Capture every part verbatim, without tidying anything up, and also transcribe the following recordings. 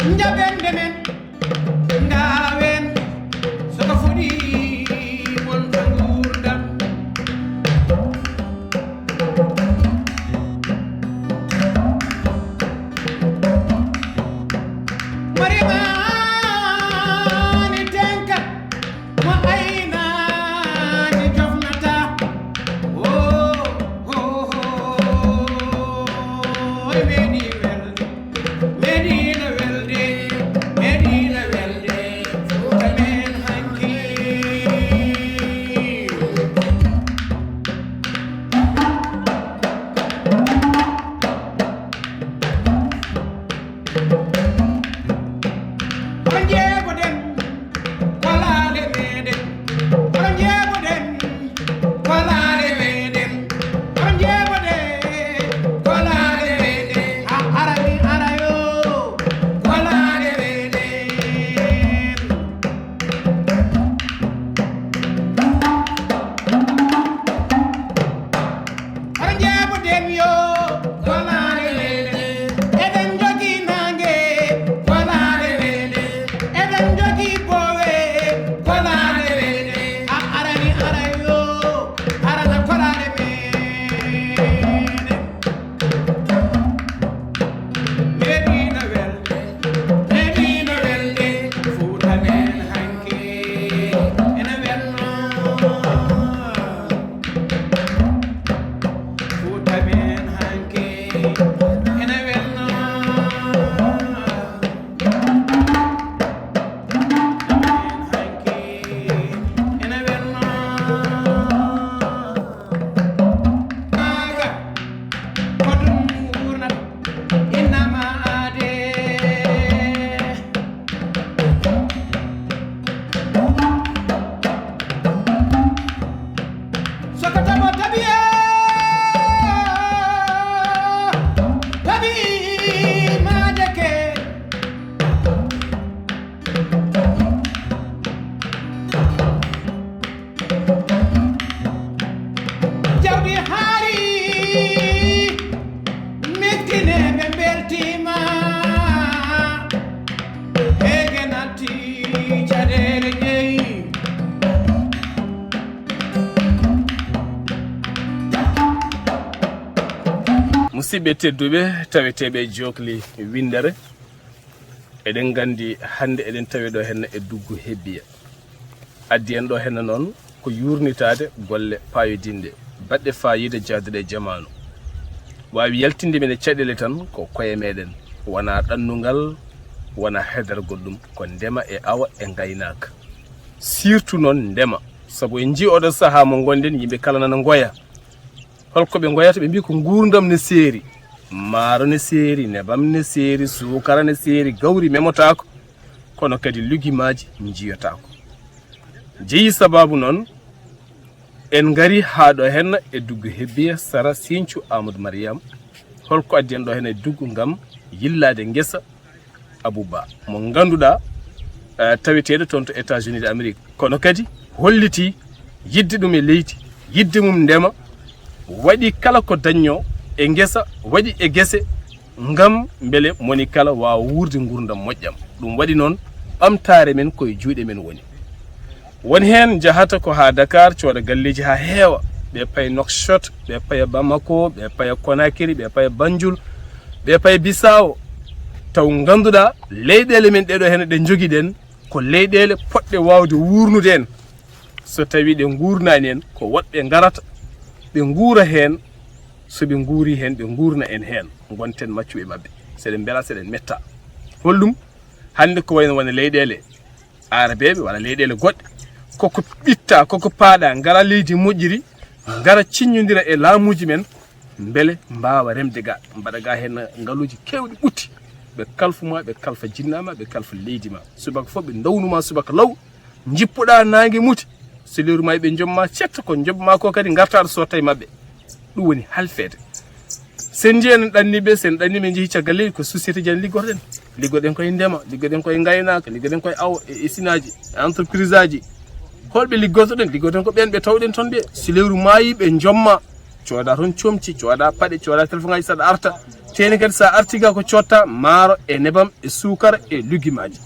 Njaɓen ndemen, ngaawen, so ko fuɗi wonta nguurndam. Marimaani tenkat, mo aynaani jofnata. Oh, oh, oh, oh, meɗi welde, meɗi no welde, meɗi no welde, Fuuta men hanki. Oɗon njeeɓoɗen kolaale meɗen. Oɗon njeeɓoɗen kolaale meɗen. Oɗon njeeɓoɗen kolaale meɗen. A ara mi ara yo kolaale meɗen. Oɗon njeeɓoɗen yo kolaale meɗen. Eɗen njogii naange kolaale meɗen. Eɗen njogii boowe kolaale meɗen. A ara mi ara yo arana kolaale meɗen. Meɗina welde, meɗina welde, Fuuta men hanki ene welno. Fuuta men hanki ene welno. Fuuta men hanki ene welno. Ko ɗum wurnata innama aade. Soko tabo tabiya, tabi maade ke. Jawdi haari, miskineeɓe mbeltiima, heege natti caɗeele jeyi. Musidɓe tedduɓe, taweteeɓe e jookli winndere, eɗen nganndi hannde eɗen tawi ɗo henna e Duggu Hebbiya. Addi en ɗo henna noon ko yuurnitaade golle paayodinɗe, baɗɗe faayiida, jahduɗe e jamaanu. Waawi yaltinde men e caɗeele tan ko koye meɗen, wonaa ɗannungal, wonaa hedere goɗɗum, ko ndema e awa e ngaynaaka. Surtout noon ndema, sabu en njii oɗo sahaa mo ngonɗen, yimɓe kala nana ngoya. Holko ɓe ngoyata? Ɓe mbii ko nguurndam ne seeri, maaro ne seeri, nebam ne seeri, suukara ne seeri, gawri memotaako, kono kadi lugimaaji njiyotaako. Jeyi sababu noon, en ngari haa ɗo henna e Duggu Hebbiya sara Sinthiou Amadou Mariam. Holko addi en ɗo henna e Duggu ngam yillaade ngesa Abou Ba, mo ngannduɗaa, eh, taweteeɗo toon to États-Unis d'Amérique, kono kadi holliti yidde ɗum e leydi, yidde mum ndema, waɗi kala ko dañnoo e ngesa, waɗi e gese, ngam mbele moni kala waawa wuurde nguurndam moƴƴam. Ɗum waɗi noon, ɓamtaare men koye juuɗe men woni. Won heen njahata ko haa Dakar, cooda galleeji haa heewa, ɓe paya Nouakchott, ɓe paya Bamako, ɓe paya Conakry, ɓe paya Banjul, ɓe paya Bissau, taw ngannduɗaa leyɗeele men ɗeɗo heen ɗe njogiɗen ko leyɗeele poɗɗe waawde wuurnude en. So tawii ɗe nguurnaani en, ko woɗɓe ngarata, ɓe nguura heen, so ɓe nguurii heen, ɓe nguurna en heen, ngonten maccuɓe maɓɓe. Seɗen mbela, seɗen metta. Holɗum? Hannde ko wayno wona leyɗeele aarabeeɓe walla leyɗeele goɗɗe, koko ɓitta, koko paaɗa, ngara leydi moƴƴiri, ngara ciññondira e laamuuji men, mbele mbaawa remde ga, mbaɗa ga heen ngaluuji keewɗi ɓutti. Ɓe kalfu ma, ɓe kalfa jinna ma, ɓe kalfa leydi ma. Subaka fof ɓe ndawnu ma subaka law, njippuɗa naange muti. So lewru maayi ɓe njom ma, cetta ko njoɓ ma ko kadi ngartaɗo sotta e maɓɓe. Ɗum woni halfeede. Sen njiyan ɗanniɓe, sen ɗanniɓe njehi caggal leydi, ko société ji en liggotoɗen. Liggoɗen koye ndema, liggoɗen koye ngaynaaka, liggoɗen koye awo e usine aji, e entreprise aji. Holɓe liggotoɗen? Liggotoɗen ko ɓen ɓe tawɗen toon ɓe. So lewru maayi ɓe njomma, Cooda toon comci, cooda paɗe, cooda telefoŋaaji saɗa arta. Teeni kadi sa arti ga ko cotta maaro e nebam e suukara e lugimaaji.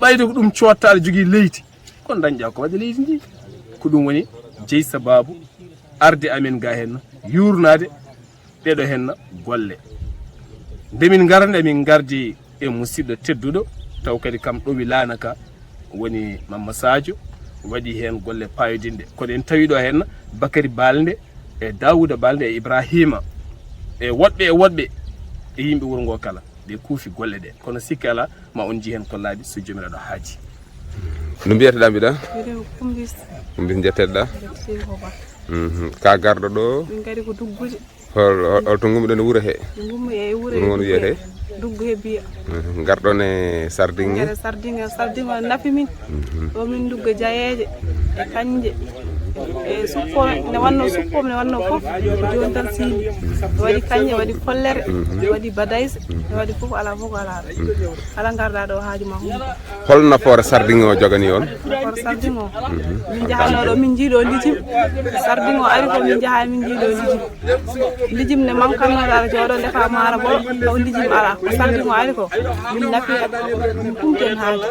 Ɓayde ko ɗum cotta aɗa jogii leydi. Ko dañɗa ko waɗi leydi ndi. Ko ɗum woni jeyi sababu arde amen ga henna, yuurnaade ɗeɗo henna golle. Nde min ngara nde min ngardi e musidɗo tedduɗo, taw kadi kam ɗowi laana ka, woni Mamma Sadio, waɗi heen golle payodinɗe. Kono en tawi ɗo heen Bakary Balde e Daouda Balde e Ibrahima e woɗɓe e woɗɓe e yimɓe wuro ngo kala, ɓe kuufi golle ɗe. Kono sikki alaa, ma on nji heen ko laaɓi so Joomiraaɗo haaji. No mbiyeteɗaa mbiɗa? Mbiɗen ko Kumbis. Kumbis njeteɗaa? Njettii ko ba. Mhm. Ka garɗo ɗo? Min ngari ko Duggude. Hol, hol, hol to ngummiɗon e wuro he? Ngummi e wuro. Wuro he ngono Duggu wiyete? He. Duggu he biya. Mhm. Ngarɗon e sardinge? Ngare sardinge, sardinge o nafi min. Mhm. Ɗo min ndugga jayeeje e kañje e suppome, ne wanno suppome, ne wanno fof. Jooni tan siili. Ne waɗi kañje, waɗi follere, mhm, ne waɗi badayse, mhm, ne waɗi fof, alaa fof ko alaa ɗo. Mhm. Kala ngarɗaa ɗo haaju ma humpa. Hol nafoore sardinge o jogani on? Nafoore sardinge o. Mhm. Min njahanno ɗo, min njiiɗo lijim. Sardinge o ari ko min njaha, min njiiɗo lijim. Lijim ne mankanno, aɗa jooɗo ndefa maaro bolo, taw lijim alaa. Ko sardinge o ari ko, min nafi, min kumten haaju.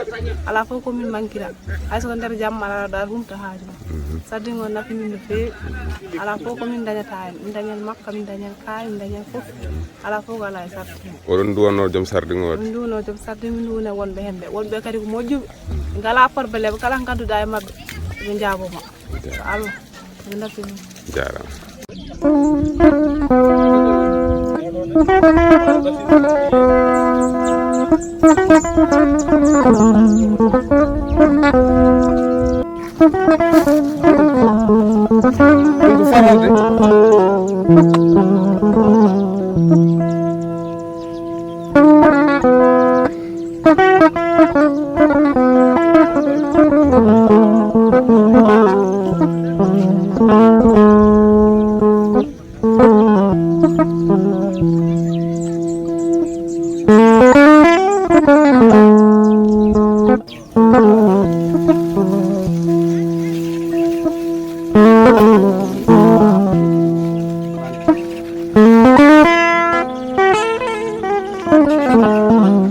Alaa fof ko min mankira. Hay so ko nder jamma alaa, aɗa humta haaju ma. Mhm. Sardinge o nafi min no feewi. Alaa fof ko min dañata heen. Min dañan makka, min dañan kaari, min dañan fof. Alaa fof ko alaa e sardinge o. Oɗon nduwonoo joom sardinge o? Min nduwonoo joom sardinge, min nduwonoo wonɓe heen ɓe. Wonɓe kadi ko moƴƴuɓe. Ngalaa probléme, kala ko ngannduɗaa e maɓɓe, ɓe njaaboo ma. Ko Allah, ɓe nafi min. Jaaraama.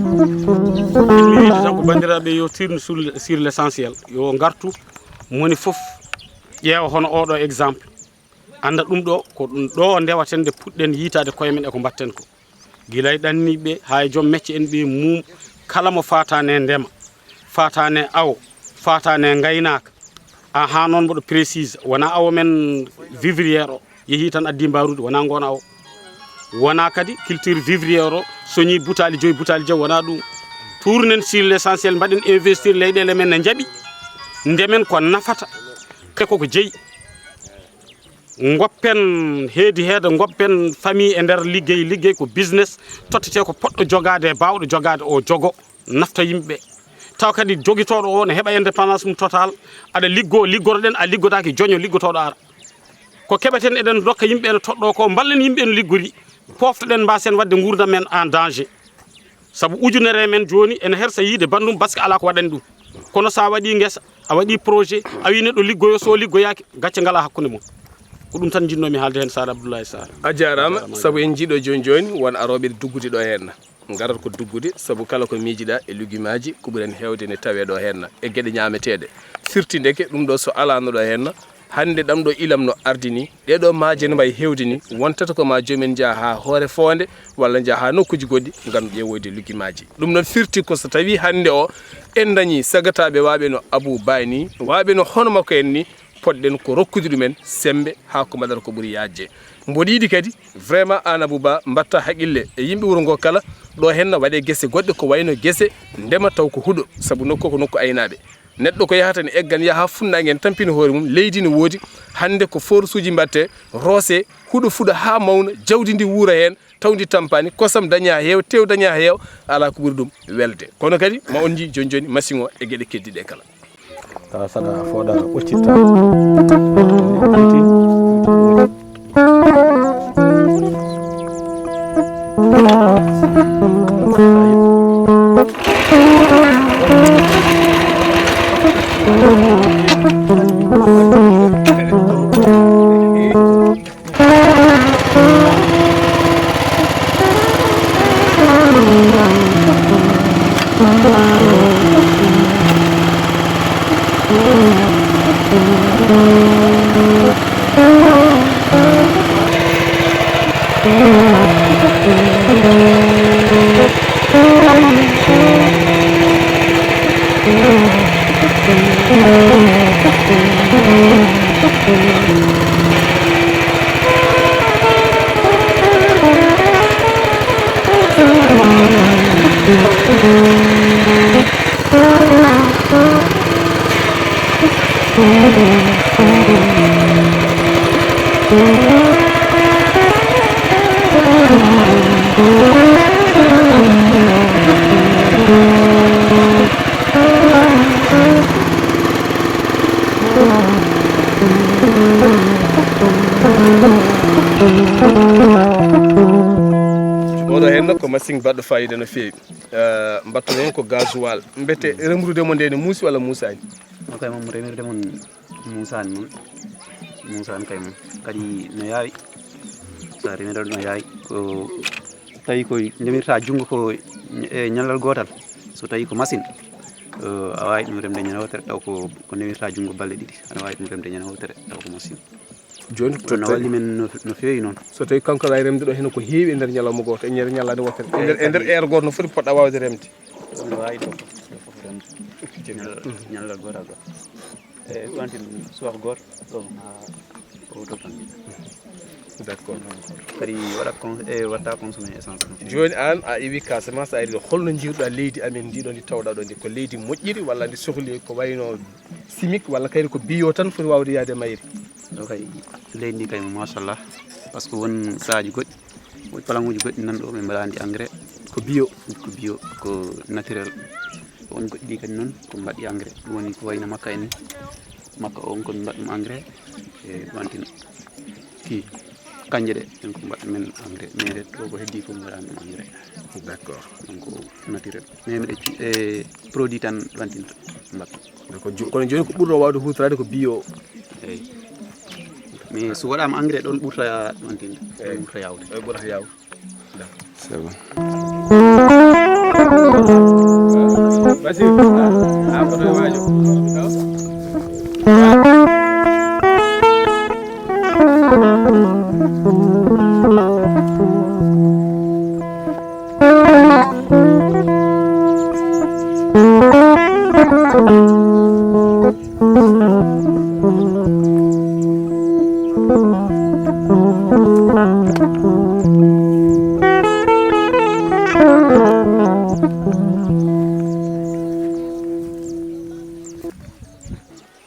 Miɗo yiɗi tan ko banndiraaɓe yo tirnu sur, sur l'essentiel, yo ngartu, moni fof ƴeewa hono oɗo exemple. Annda ɗum ɗo, ko ɗum ɗo ndewaten nde puɗɗen yiitaade koye men e ko mbatten ko. Gila e ɗanniiɓe haa e joom mecce en ɓe mum, kala mo faataani e ndema, faataani e awo, faataani e ngaynaaka. Ahaa, noon mboɗo précise, wonaa awo men vivrière o yehii tan addii mbaaruude, wonaa ngoon awo. Wonaa kadi culture vivrière o soñii butaali joyi, butaali joyi, wonaa ɗum. Tournen sur l'essentiel, mbaɗen investir leyɗeele men ne njaɓi, ndemen ko nafata e koko jeyi. Ngoppen heedi heeda, ngoppen famille e nder liggey, liggey ko business, tottete ko poɗɗo jogaade e baawɗo jogaade o jogo, nafta yimɓe. Tawa kadi jogitooɗo o ne heɓa indépendance mum total, aɗa liggo, liggoroɗen, a liggodaaki, joño liggotooɗo ara. Ko keɓeten eɗen rokka yimɓe ene toɗɗo ko, mballen yimɓe ene liggori, poftoɗen, mbasen waɗde nguurdam men en danger. Sabu ujunere men jooni ene hersa yiide banndum, parce que alaa ko waɗani ɗum. Kono so a waɗii ngesa, a waɗii projet, a wii neɗɗo liggoyo, so liggoyaaki, gacce ngalaa hakkunde mum. Ko ɗum tan njiɗnoomi haalde heen, Saar Abdoulaye Saar. A jaaraama, sabu en njiɗo jooni jooni won arooɓe Duggude ɗo heen. Ngarat ko Duggude, sabu kala ko miijiɗaa e lugimaaji, ko ɓuri en heewde ne tawee ɗo heen e geɗe ñaameteeɗe. Firti ndeke ɗum ɗo so alaano ɗo heen, hannde ɗam ɗo ilam no ardini, ɗee ɗo maaje no mbayi heewde ni, wontata ko ma joomen njaha haa hoore foonde, walla njaha haa nokkuuji goɗɗi ngam ƴeewoyde lugimaaji. Ɗum noon firti ko so tawii hannde o en dañii sagataaɓe waaɓe no Abou Baye ni, waaɓe no hono makko en ni, poɗɗen ko rokkude ɗumen semmbe haa ko mbaɗata ko ɓuri yaajde. Mboɗo yiɗi kadi vraiment aan Abou Ba mbaɗta haqqille e yimɓe wuro ngo kala, ɗo heen no waɗee gese goɗɗe ko wayno gese ndema taw ko huɗo, sabu nokku ko nokku aynaaɓe. Neɗɗo ko yahata ne eggan yaha haa funnaange en tampina hoore mum, leydi ne woodi, hannde ko forsuuji mbaɗte, roose, huɗo fuɗa haa mawna, jawdi ndi wuura heen, taw ndi tampaani, kosam daña heew, tew daña heew, alaa ko ɓuri ɗum welde. Kono kadi ma on njii jooni jooni machine o e geɗe keddiiɗe kala. Tawa saɗa fooɗa ɓoccitta. Oɗo henna ko machine baɗɗo fayida no feewi. Eh, mbattu noon ko gasoil. Mbete remrude mo nde ne muusi walla muusaani? O kay moom remirde mum muusaani mum. Muusaani kay mum. Kadi no yaawi. So a remiri no yaawi. Ko tawi ko ndemirta junngo ko e ñallal gootal. So tawi ko machine, eh, a waawi ɗum remde ñande wootere taw ko, ko ndemirta junngo balɗe ɗiɗi. Aɗa waawi ɗum remde ñande wootere taw ko machine. Jooni ko ɗum no walli men no, no feewi noon. So tawi kanko aɗa remde ɗo heen ko heewi e nder ñalawma gooto, e nder ñalaande wootere, e nder, e nder heure gooto no foti poɗɗa waawde remde? Ɗum no waawi ɗo fof, ɗo fof remde. Ñal-, ñallal gootal ɗo. E ɗum antin suwak gooto ɗo haa o to kan. D'accord. Kadi waɗa con-, e watta consommé essence ɗum. Jooni aan a iwi Casamance, a ari ɗo, holno njiiruɗaa leydi amen ndi ɗo, ndi tawɗaa ɗo ndi? Ko leydi moƴƴiri walla ndi sohli ko wayno chimique walla kayri ko bio tan foti waawde yahde e mayri? Ɗo kay leydi ndi kay machallah, par ce que won sahaaji goɗɗi, won palanguuji goɗɗi nan ɗo min mbaɗaani engrais. Ko bio? Ko bio, ko naturel. Won goɗɗi ɗi kadi noon ko mbaɗi engrais, ɗum woni ko wayno makka en ni. Makka o on ko min mbaɗi ɗum engrais, e ɗum antin ki kanje ɗe, en ko mbaɗi men engrais, mais ɗo ko heddi ko mbaɗaani ɗum engrais. D'accord. Donc naturel. Mais miɗo ci-, e produit tan ɗum antin mbaɗi. D'accord. Jo-, kono jooni ko ɓurɗo waawde huutoraade ko bio? Eyi. Mais so waɗaama engrais ɗon ɓurta ɗum antin, ɗon ɓurta yaawde. Ɗon ɓurta yaawde. C'est bon.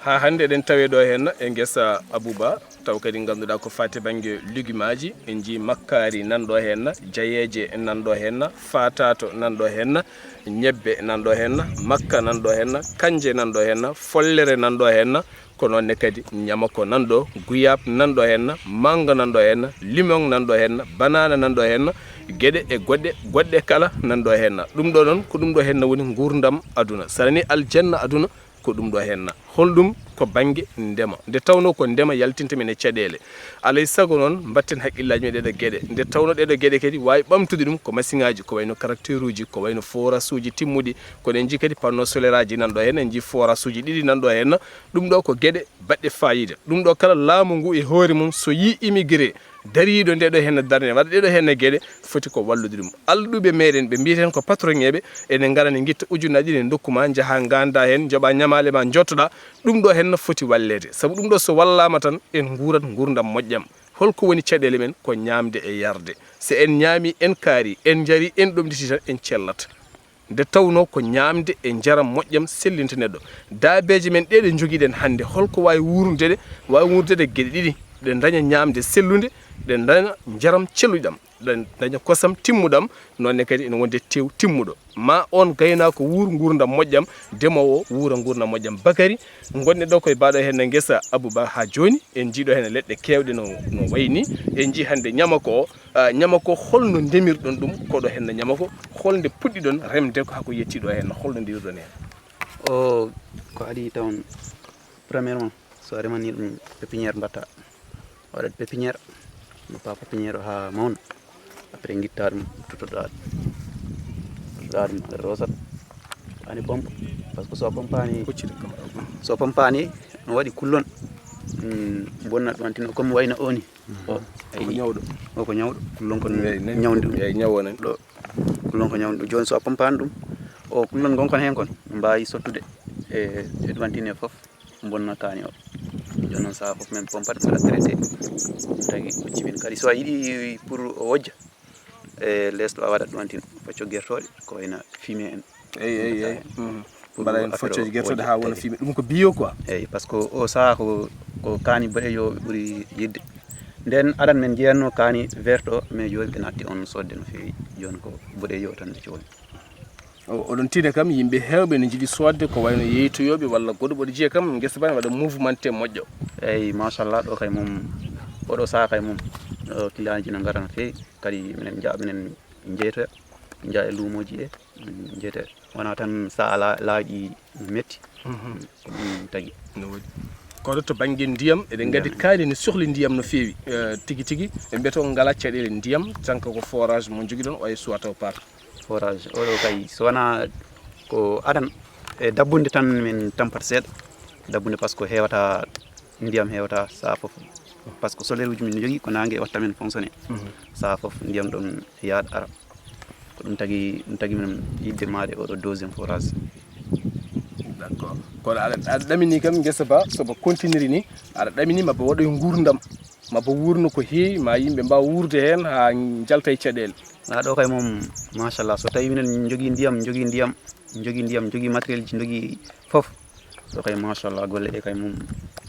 Haa hannde eɗen tawe ɗo heen e ngesa Abouba, taw kadi ngannduɗaa ko faati bannge lugumaaji, en njii makkaari nan ɗo heen, jayeeje nan ɗo heen, faataato nan ɗo heen, ñebbe nan ɗo heen, makka nan ɗo heen, kanje nan ɗo heen, follere nan ɗo heen, ko noon ne kadi ñamako nan ɗo, guyaab nan ɗo heen, manngo nan ɗo heen, limon nan ɗo heen, banaana nan ɗo heen, geɗe e goɗɗe, goɗɗe kala nan ɗo heen. Ɗum ɗo noon, ko ɗum ɗo heen woni nguurndam aduna. So a nanii aljanna aduna, ko ɗum ɗo heen. Holɗum? Ko bannge ndema. Nde tawnoo ko ndema yaltinta men e caɗeele. Alaa e sago noon, mbaɗten hakkillaaji men e ɗeeɗoo geɗe. Nde tawnoo ɗeeɗoo geɗe kadi waawi ɓamtude ɗum ko masiŋaaji, ko wayno tracteuruuji, ko wayno forasuuji timmuɗi, kono en njii kadi panneau solaire aji nan ɗo heen, en njii forasuuji ɗiɗi nan ɗo heen. Ɗum ɗo ko geɗe baɗɗe faayiida. Ɗum ɗo kala laamu ngu e hoore mum so yii immigré dariiɗo nde ɗo heen darnde, waɗa ɗee ɗo heen geɗe, foti ko wallude ɗum. Alɗuɓe meɗen ɓe mbiyeten ko patronŋeeɓe, ene ngara ne ngitta ujunnaaji ɗiɗi, ne ndokku ma, njaha ngaanda heen, njoɓa ñamaale ma, njottoɗa. Ɗum ɗo heen no foti walleede. Sabu ɗum ɗo so wallaama tan, en nguurat nguurndam moƴƴam. Holko woni caɗeele men? Ko ñaamde e yarde. So en ñaami, en kaari, en njari, en ɗomɗiti tan, en cellat. Nde tawnoo ko ñaamde e njaram moƴƴam sellinta neɗɗo. Daabeeje men ɗe ɗe njogiɗen hannde, holko waawi wuurnude ɗe? Waawi wuurnude ɗe geɗe ɗiɗi. Ɗe ndaña ñaamde sellunde, ɗe ndaña njaram celluɗam, ɗe ndaña kosam timmuɗam, noon ne kadi ene wonde tew timmuɗo. Ma oon gaynaako wuur nguurndam moƴƴam, demoowo o wuura nguurndam moƴƴam. Bakari, ngonɗen ɗo koye baaɗo heen ngesa Abouba haa jooni, en njii ɗo heen leɗɗe keewɗe no, no wayi ni. En njii hannde ñamako o, ah, ñamako holno ndemirɗon ɗum? Koɗo heen ñamako, holnde puɗɗiɗon remde ko haa ko yettii ɗo heen, holno ndemirɗon heen? O, ko adii tawon, premièrement, so a remanii ɗum pépinière mbaɗta. Waɗat pépinière, ndoppa pépinière o haa mawna. Après, ngitta ɗum, tottoɗa ɗum. Ɗaɗum aɗa rosat ani pompe, par ce que so a pompaani so a pompaani no waɗi kullon. Bonna ɗum antino comme wayno oni. O ko ñawɗo. O ko ñawɗo, kullon kon ñawndi ɗum. Eyi, ñawo nen ɗo. Kullon ko ñawndi ɗum. Jooni so a pompaani ɗum, o kullon gon kon heen kon no mbaawi sottude e e ɗum antine fof. Bonna kaani o. Jooni noon saha fof min pompat mbaɗa traité. Tagi o jibin kadi so a yiɗi pour o wojja, e les ɗo a waɗat ɗum antin facco gertooɗe ko wayno fimé en. Eyi eyi eyi. Mbaɗa heen foccooji gertooɗe haa wona fimé, ɗum ko bio quoi. Eyi, par ce que o saha ko ko kaani boɗejo ɓuri yidde. Nden aɗan min jeyanno kaani vert o, mais jooni ɓe natti on sodde no feewi. Jooni ko boɗejo o tan ɓe cohli. Oɗon tine kam yimɓe heewɓe ne njiɗi soodde ko wayno yeytoyooɓe walla goɗɗo ɓoɗo jiya kam ngesa ba ne waɗa mouvementé moƴƴo. Eyi, machallah, ɗo kay mum oɗo saha kay mum clientji no ngara no feewi. Kadi minen njaha minen njeytoya, njaha e luumooji ɗe, njeytoya. Wonaa tan saha laawi ɗi metti. Ko ɗum tagi. No waɗi. Kono to bannge ndiyam eɗen nganndi kaani ne sohli ndiyam no feewi. Tigi tigi ɓe mbiyata on ngalaa caɗeele ndiyam, tan ko forage mo njogiɗon o e suwata o paata. Forage oɗo kay so wonaa ko adan e dabbunde tan min tampata seeɗa. Dabbunde par ce que heewata ndiyam heewata saha fof. Par ce que solaire uji min njogii ko naange watta min fonctionné. Saha fof ndiyam ɗon yaad ara. Ko ɗum tagi ɗum tagi min yidde maade oɗo deuxiéme forage. D'accord. Kono aɗa aɗa ɗamini kam ngesa ba soba continiri ni, aɗa ɗamini maba waɗoy nguurndam, maba wuurno ko heewi ma yimɓe mbawa wuurde heen haa njalta e caɗeele. Haa ɗo kay moom machallah, so tawi minen jogii ndiyam jogii ndiyam jogii ndiyam jogii matériel ji jogii fof, ɗo kay machallah golle ɗe kay moom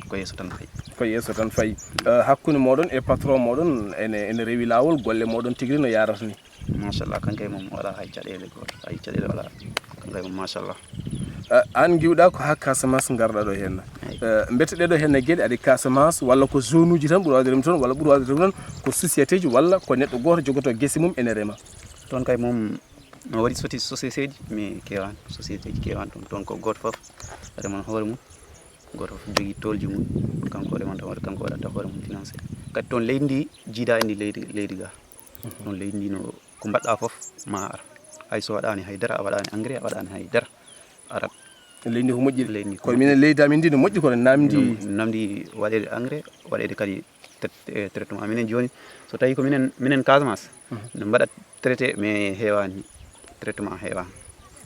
ko yeeso tan fayi. Ko yeeso tan fayi. Hakkunde moɗon e patron moɗon ene ene rewi laawol, golle moɗon tigi no yarata ni? Machallah, kankay moom wala hay caɗeele goto, hay caɗeele wala. Kankay moom machallah. An ngiwɗa ko ha Casamance ngarɗa ɗo henna? Mbete ɗeɗo henna geɗe aɗa Casamance walla ko zone uji tan ɓuri wawde rem toon walla ɓuri wawde rem toon ko société ji walla ko neɗɗo goto jogoto guese mum ene rema? Toon kay moom no waɗi soti société ji mais kewani, société ji kewani toon. Toon ko goto foof remana hoore mum. Goto fof jogii toolji mum, kanko remanta hoore, kanko waɗanta hoore mum financé. Kadi toon leydi ndi jiida indi leydi leydi ga. Ɗon leydi ndi no ko mbaɗɗa fof ma ar. Hay so waɗani hay dara, a waɗani engrais, a waɗani hay dara, arat. Leydi ndi ko moƴƴiri. Leydi ndi ko koye minen leydi amin ndi no moƴƴi kono namdi. Namdi waɗede engrais, waɗede kadi traitement. Minen joni so tawi ko minen minen Casamance no mbaɗa traité mais heewani, traitement heewani.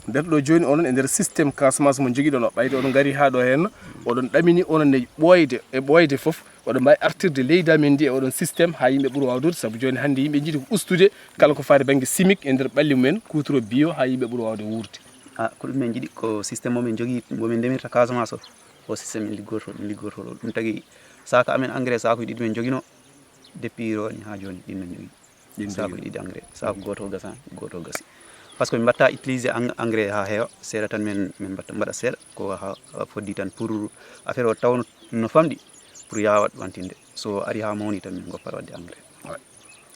Nder ɗo jooni onon e nder système Casamance mo jogiɗon o, ɓayde oɗon ngari ha ɗo henna oɗon ɗamini onon ne ɓooyde e ɓooyde fof oɗon mbawi artirde leydi amin ndi e oɗon système ha yimɓe ɓuura wawdude, saabu joni hande yimɓe jiiɗi ko ustude kala ko faati banggue chimique e nder ɓalli mumen, kutoro bio ha yimɓe ɓuura wawde wuurde. A ko ɗum min jiiɗi, ko système momin jogui momin ndemirta Casamance o, o système min liggorto ɗum liggorto ɗo. Ɗum tagui sac amen engrais sakuji ɗiɗi min joguino depuis roni ha joni ɗin min jogui. Sakuji ɗiɗi engrais, saku goto o gasani, goto o gasi. Par ce que min mbatta utilisé engrais ha heewa, seeɗa tan min min mbatta mbaɗa seeɗa ko ha foddi tan pour affaire o tawno no famɗi pour yawa wantinde. So ari ha mawni tan min goppat wadde engrais.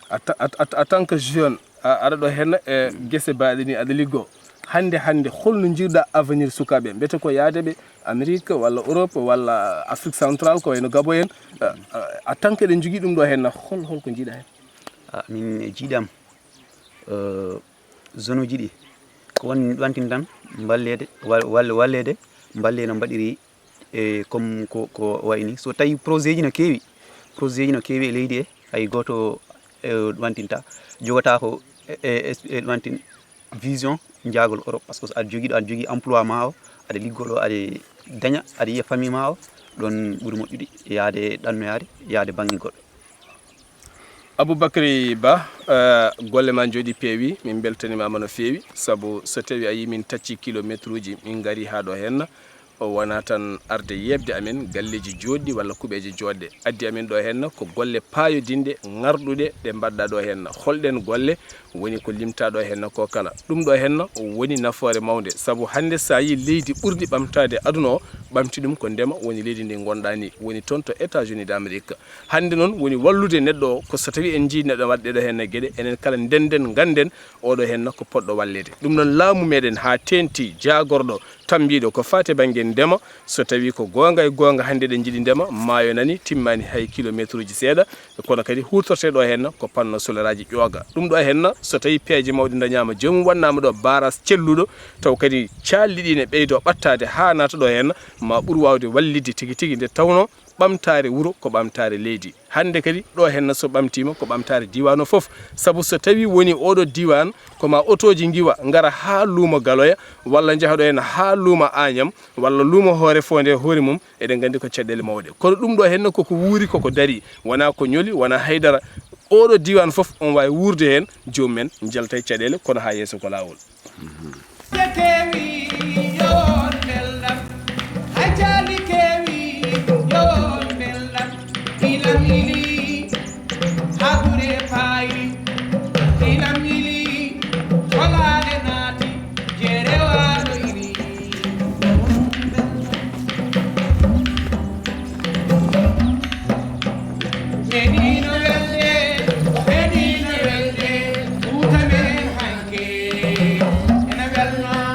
A tant que jeune aɗa ɗo henna e guese baɗe ni aɗa liggo, hande hande holno jiiɗa avenir sukaɓe mbete ko yaadeɓe Amérique walla Europe walla Afrique centrale ko wayno Gabo en? A tant que eɗen jogui ɗum ɗo henna hol holko jiiɗa hen? A min e jiiɗam zone uji ɗi ko won wantin tan mballede wallede mballe no mbaɗiri e comme ko ko wayni so tawi projet ji no keewi projet ji no keewi e leydi he hay goto e wantinta jogata ko e wantin vision njagol Europe par ce que aɗa jogui ɗo aɗa jogui emploi ma o aɗa liggo ɗo aɗa daña aɗa yiya famille ma o ɗon ɓuuri moƴƴude yaade ɗannoyade yaade bangge goɗɗo. Aboubacry Ba, golle ma jooɗi peewi, min beltanimama no feewi, sabu so tawi a yi min tacci kilométre uji min gari ha ɗo henna, o wona tan arde yeɓde amen galleji joɗɗi walla kuɓeje joɗɗe. Addi amen ɗo henna ko golle payodinɗe, ŋarɗuɗe ɗe mbaɗɗa ɗo henna. Holɗen golle woni ko limta ɗo henna ko kala? Ɗum ɗo henna woni nafoore mawde, sabu hande sa yi leydi ɓurɗi ɓamtade aduna o, ɓamti ɗum ko ndema woni leydi ndi gonɗa ni, woni toon to États-Unis d'Amérique. Hannde noon woni wallude neɗɗo o ko so tawii en njiyii neɗɗo waɗa ɗeɗo heen e geɗe, enen kala ndennden ngannden oɗo heen ko poɗɗo walleede. Ɗum noon laamu meɗen haa teeŋti jaagorɗo tammbiiɗo ko faati e bannge Ndema, so tawii ko goonga e goonga hannde eɗen njiɗi ndema, maayo nani, timmaani hay kilomeetruuji seeɗa, kono kadi huutortee ɗo henna ko panno soleraaji ƴooga. Ɗum ɗo henna, so tawii peeje mawɗe ndañaama, joomum waɗnaama ɗo baaraas celluɗo, taw kadi caalli ɗi ne ɓeydoo ɓattaade haa naata ɗo henna, ma ɓur waawde wallitde tigi tigi nde tawnoo ɓamtaare wuro ko ɓamtaare leydi. Hannde kadi ɗo henna so ɓamtiima ko ɓamtaare diiwaan o fof. Sabu so tawii woni oɗo diiwaan ko ma otooji ngiwa ngara haa luumo Galoya walla njaha ɗo henna haa luumo Añam walla luumo Hoore Fonde e hoore mum, eɗen nganndi ko caɗeele mawɗe. Kono ɗum ɗo henna koko wuuri, koko darii, wonaa ko ñoli, wonaa haydara. Oɗo diiwaan fof on waawi wuurde heen, joomum en njalta e caɗeele, kono haa yeeso ko laawol. Kewi yo on belɗam, hay caali kewi yo on belɗam. Ilam ili, haa gure paayi. Ilam ili, solaale naati, jeere waalo ili. Meɗiino welde, meɗiino welde, Fuuta men hanke ena welnoo.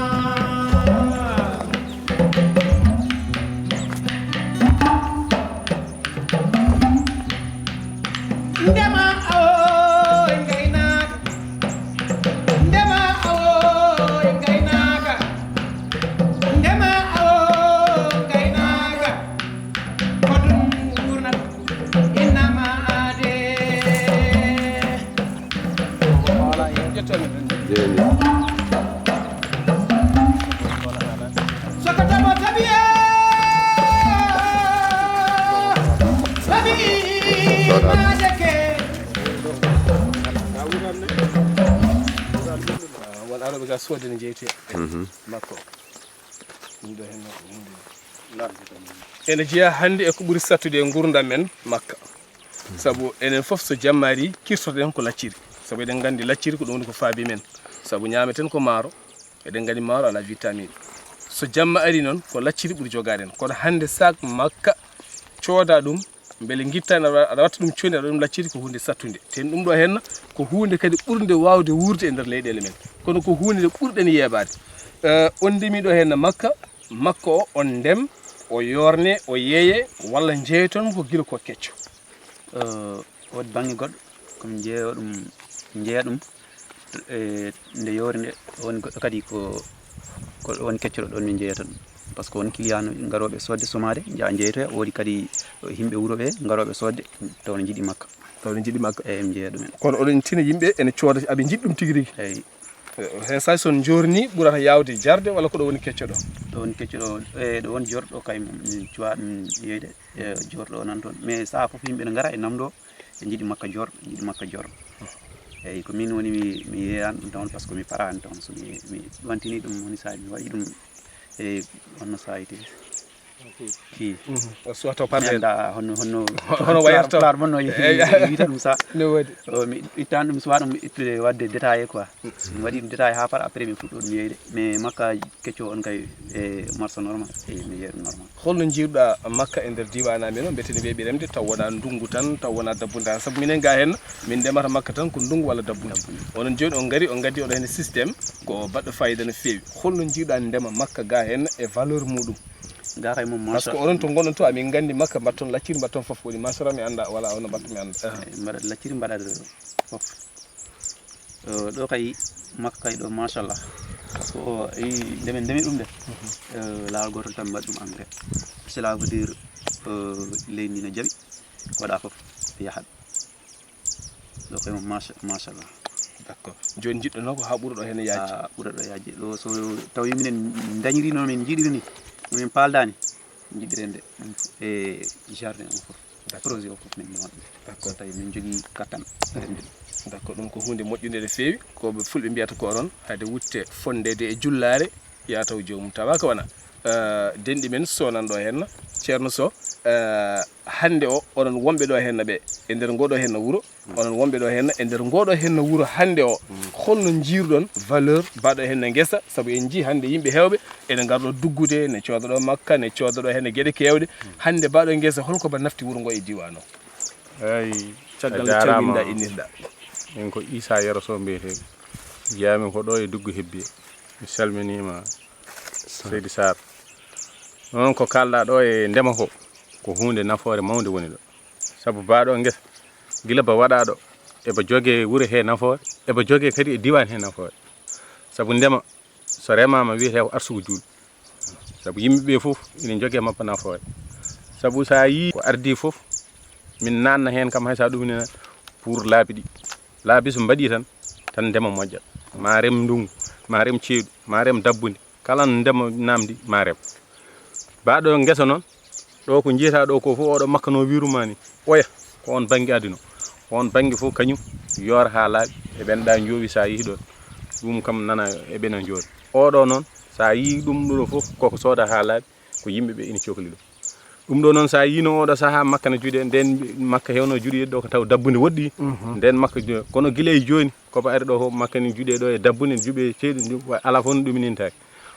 Ndema awo e ngaynaaka, ndema awo e ngaynaaka, ndema awo e ngaynaaka, ko ɗum wurnata innama aade. Soko tabo tabiya, tabi, maajake. Won arooɓe ga soodde ne jeyte makko. Ɗum ɗo henna ko hunde. Ene jeyaa hannde e ko ɓuri sattude e nguurndam men Makka. Sabu enen fof so jamma arii, kirtoto-ɗen ko lacciri. Sabu eɗen nganndi lacciri ko ɗum woni ko faabi men. Sabu ñaameten ko maaro, eɗen nganndi maaro alaa vitamine. So jamma arii noon, ko lacciri ɓuri jogaade en. Kono hannde saak Makka cooda ɗum, mbele ngitta en, aɗa, aɗa watta ɗum cooñde, aɗa ɗum lacciri, ko huunde sattunde. Te ɗum ɗo henna, ko huunde kadi ɓurnde waawde wuurde e nder leyɗeele men. Kono ko huunde nde ɓurɗen yeeɓaade. Eh, on ndemi ɗo henna Makka, Makka o, on ndem, o yoorne, o yeeye, walla njeeyton mo ko gila ko kecco? Eh, woodi baŋŋe goɗɗo, ko min njeeyo ɗum, njeeya ɗum, e nde yoori nde, woni goɗɗo kadi ko, ko woni keccoɗo ɗon min njeeyata ɗum. Par ce que won client garooɓe soodde somaade, njaha njeeytoya, woodi kadi yimɓe wuro ɓe garooɓe soodde, taw ne njiɗi Makka. Taw ne njiɗi Makka. Eeyi, min njeeya ɗumen. Kono oɗon tina yimɓe ene cooda, aɓe njiɗi ɗum tigi rigi? Eeyi. He saay so on njoorni ɓurata yaawde jarde walla ko ɗo woni kecco ɗo? Ɗo woni kecco ɗo, e ɗo woni jorɗo kay min cuwa ɗum yeeyde, e jorɗo nan toon. Mais saha fof yimɓe ne ngara e namdo, ɓe njiɗi Makka jorɗo, ɓe njiɗi Makka jorɗo. Eeyi, ko min woni mi, mi yeeyani ɗum toon, par ce que mi faraani toon. So mi, mi wantini ɗum woni saha mi waɗi ɗum e honno saha tigi. Ki. Mhm. O suwa to mi parle. Annda honno, honno Hono wayata? Pulaar mon no Eeyi. Wiyta ɗum sa. No waɗi. O, mi ittan ɗum, suwa ɗum ittude waɗde détaillé quoi. Mi waɗi ɗum détaillé haa par après mi fuɗɗo ɗum yeeyde. Mais Makka kecco on kay e marché normal, e mi yeeya ɗum normal. Holno njiiruɗa Makka e nder diiwaan amen o, mbete ne weeɓi remde, taw wonaa ndunngu tan, taw wonaa dabbunde tan? Sabu minen ga heen, min ndemata Makka tan ko ndunngu walla dabbunde. Dabbunde. Onon jooni on ngari, on ngaddi oɗo heen système, ko baɗɗo fayida no feewi. Holno njiiruɗa ndema Makka ga heen e valeur muɗum? Ga kay moom, par ce que machallah. Oɗon to ngonɗon to, amin nganndi Makka, mbatton lacciri, mbatton fof, woni machallah, mi annda wala, ono mbaɗta, mi annda. Eyi, mbaɗa lacciri, mbaɗa fof. Eh, ɗo kay Makka kay ɗo, machallah. Par ce que o, i, ndemen, ndemen ɗum de. Eh, laawol gootol tan mbaɗi ɗum engrais. Cela veut dire, eh, leydi ndi no jaɓi, ko waɗa fof yahat. Ɗo kay moom, macha-, machallah. D'accord. Jooni njiɗɗo noon ko haa ɓura ɗo heen yaajde? Haa ɓura ɗo yaajde. Ɗo so tawi minen dañiri no min njiɗiri ni, no min paaldaani, njiɗiren de ɗum e jardin o fof. D'accord. Projet o fof min ndema ɗum. D'accord. So tawi min njogii kattan remde ɗum. D'accord. Ɗum ko huunde moƴƴunde no feewi. Ko ɓe fulɓe mbiyata ko onon, hade wutte fonndeede e jullaare, yaa taw joomum tawaaka wona. Eh, denɗi men so nan ɗo henna, Ceerno Sow, eh, hannde o, onon wonɓe ɗo henna ɓe, e nder ngoɗo henna wuro, onon wonɓe ɗo henna, e nder ngoɗo henna wuro hannde o, holno njiiruɗon valeur baɗo henna ngesa? Sabu en njii hannde yimɓe heewɓe ene ngarɗo duggude, ne cooda ɗo Makka, ne cooda ɗo henna geɗe keewɗe. Hannde baɗo ngesa, holko ba nafti wuro ngo e diiwaan o? Eeyi, caggal nde calminɗa, innirɗa. Min ko Issa Yero Sow mbiyetee. Jeyaa min ko ɗo e Duggu Hebbi. Mi salminiima, Seydi Sarr. Noon ko kaalɗaa ɗo e ndema ko, ko huunde nafoore mawnde woni ɗo. Sabu baaɗo ngesa, gila ba waɗaa ɗo, eba jogee wuro he nafoore, eba jogee kadi e diiwaan he nafoore. Sabu ndema, so remaama, wiyetee ko arsugu juulɓe. Sabu yimɓe ɓe fof ina njogee mabba nafoore. Sabu so a yii ko ardii fof, min naatna heen kam, hay so a ɗuminii pour laabi ɗi. Laabi so mbaɗii tan, tan ndema moƴƴat. Ma rem ndunngu, ma rem ceeɗu, ma rem dabbunde. Kala ndema naamndi ma rem. Baaɗo ngesa noon, ɗo ko njiyataa ɗo ko fof, oɗo makka no wiirumaa ni, oya, ko oon bannge adino. Oon bannge fof kañum yoora haa laaɓi, e ɓen ɗa njoowi so a yehi ɗoon. Ɗum kam nana e ɓena njoori. Oɗo noon, so a yii ɗum ɗo fof, koko sooda haa laaɓi, ko yimɓe ɓe ina cokli ɗum. Ɗum ɗo noon, so a yiino oɗo sahaa, makka ne juɗe, nden makka hewno juɗe ɗo ko taw dabbunde woɗɗi. Mhm. Nden makka ju-, kono gila e jooni, ko ba ari ɗo fof, makka ne juɗe ɗo e dabbunde, juɓe ceeɗu, ju-, wa-, alaa fof no ɗuminintaake.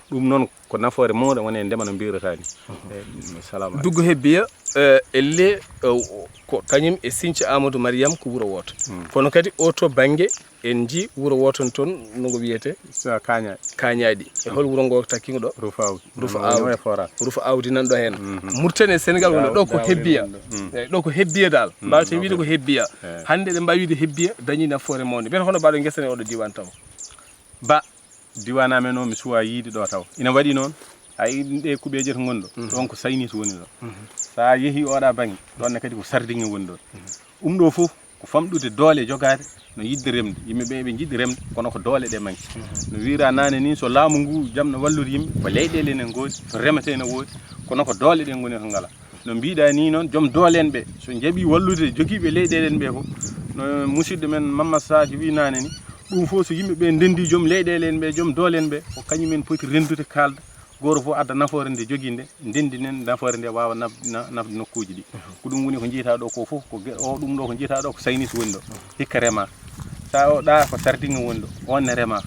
Ɗum noon ko nafoore mawɗo woni e ndema no mbiruɗaa ni. Mhm. Eh, salamu aleykum. Duggo he biya, eh, elle, eh, ko kañum e Sinthiou Amadou Mariam ko wuro wooto. Mm. Kono kadi o to bannge en njii wuro wooto toon no ngo wiyetee? Sa Kaña. Kañaaɗi. E hol wuro ngo takki ngo ɗo? Rufa Awdi. Rufa Awdi. Rufa Awdi nan ɗo heen. Mhm. Murtani e Senegal woni ɗo ko hebbiya. Mm. Eyi, ɗo ko hebbiya dal. Mm, mbawten wiide ko hebbiya. Eyi. Hannde eɗen mbaawi wiide hebbiya dañi nafoore mawnde. Mbiyata hono mbaɗo ngesa ne oɗo diiwaan taw. Ba, diiwaan amen o mi suwa yiide ɗo taw. Ina waɗi noon. A yi ɗe kuɓeeje to ngonɗo. Mhm. Ɗoon ko saynis woni ɗo. Mhm. So a yehi oɗa bannge, ɗoon ne kadi ko sardiŋŋe woni ɗoon. Mhm. Ɗum ɗo fof ko famɗude doole jogaade no yiɗde remde. Yimɓe ɓe ɓe njiɗi remde, kono ko doole ɗe manki. Mhm. No wiira naane ni, so laamu ngu jam no wallude yimɓe, ko leyɗeele ne ngoodi, ko remetee ne woodi, kono ko doole ɗe ngoni ko ngala. No mbiɗa ni noon, joom doole en ɓe, so njaɓi wallude jogiiɓe leyɗeele en ɓe fof, no musidɗo men Mamma Sadio wi naane ni, ɗum fof so yimɓe ɓe ndendi joom leyɗeele en ɓe, joom doole en ɓe, ko kañum en poti rendude kaalda, gooto fof adda nafoore nde jogii nde, ndenndinen nafoore nde waawa naf-, na-, nafde nokkuuji ɗi. Mhm. Ko ɗum woni ko njiyataa ɗo ko fof, ko ge-, o ɗum ɗo ko njiyataa ɗo ko saynis woni ɗo. Mhm. Hikka remaa. So o ɗa ko sardiŋŋe woni ɗo, on ne remaa.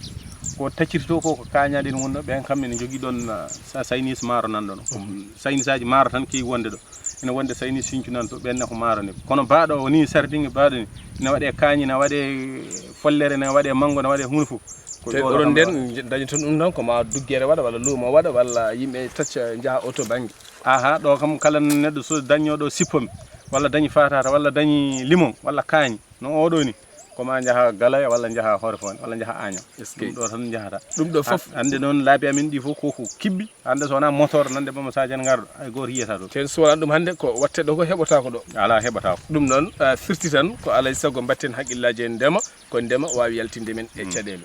Ko taccirtoo ko, ko kaañaaɗi ne woni ɗo, ɓeen kam ene njogii ɗoon, ah, sa-, saynis maaro nan ɗoon. Mhm. Saynisaaji maaro tan keewi wonde ɗo. Ene wonde saynis Sinthiou nan to, ɓeen ne ko maaro ne. Kono baaɗo o ni, sardiŋŋe baaɗo ni, ene waɗee kaañi, ene waɗee follere, ene waɗee manngo, ene waɗee huunde fof. Ko te ɗo oɗon tan nden waɗa. Dañi toon ɗum tan ko ma duggere waɗa walla luumo waɗa walla yimɓe tacca njaha oto bannge. Aha, ɗo kam kala neɗɗo so dañi ɗo sippome walla dañi fatata walla dañi limon walla kaañi no oɗo ni, ko ma njaha Galaya walla njaha Horefone walla njaha Añam. Est-ce que ɗum ɗo tan njahata? Ɗum ɗo fof. Hannde noon laabi amen ɗi fof ko, ko kibbi. Hannde so wonaa motor nande Bamba Sadiane ngarɗo, hay gooto yiyata ɗo. Ken so wonaa ɗum hannde ko watte ɗo ko heɓotaako ɗo. Alaa heɓotaako. Ɗum noon, ah, firti tan ko alay sago mbatten haqqillaaji e ndema. Ko ndema waawi yaltinde men e caɗeele.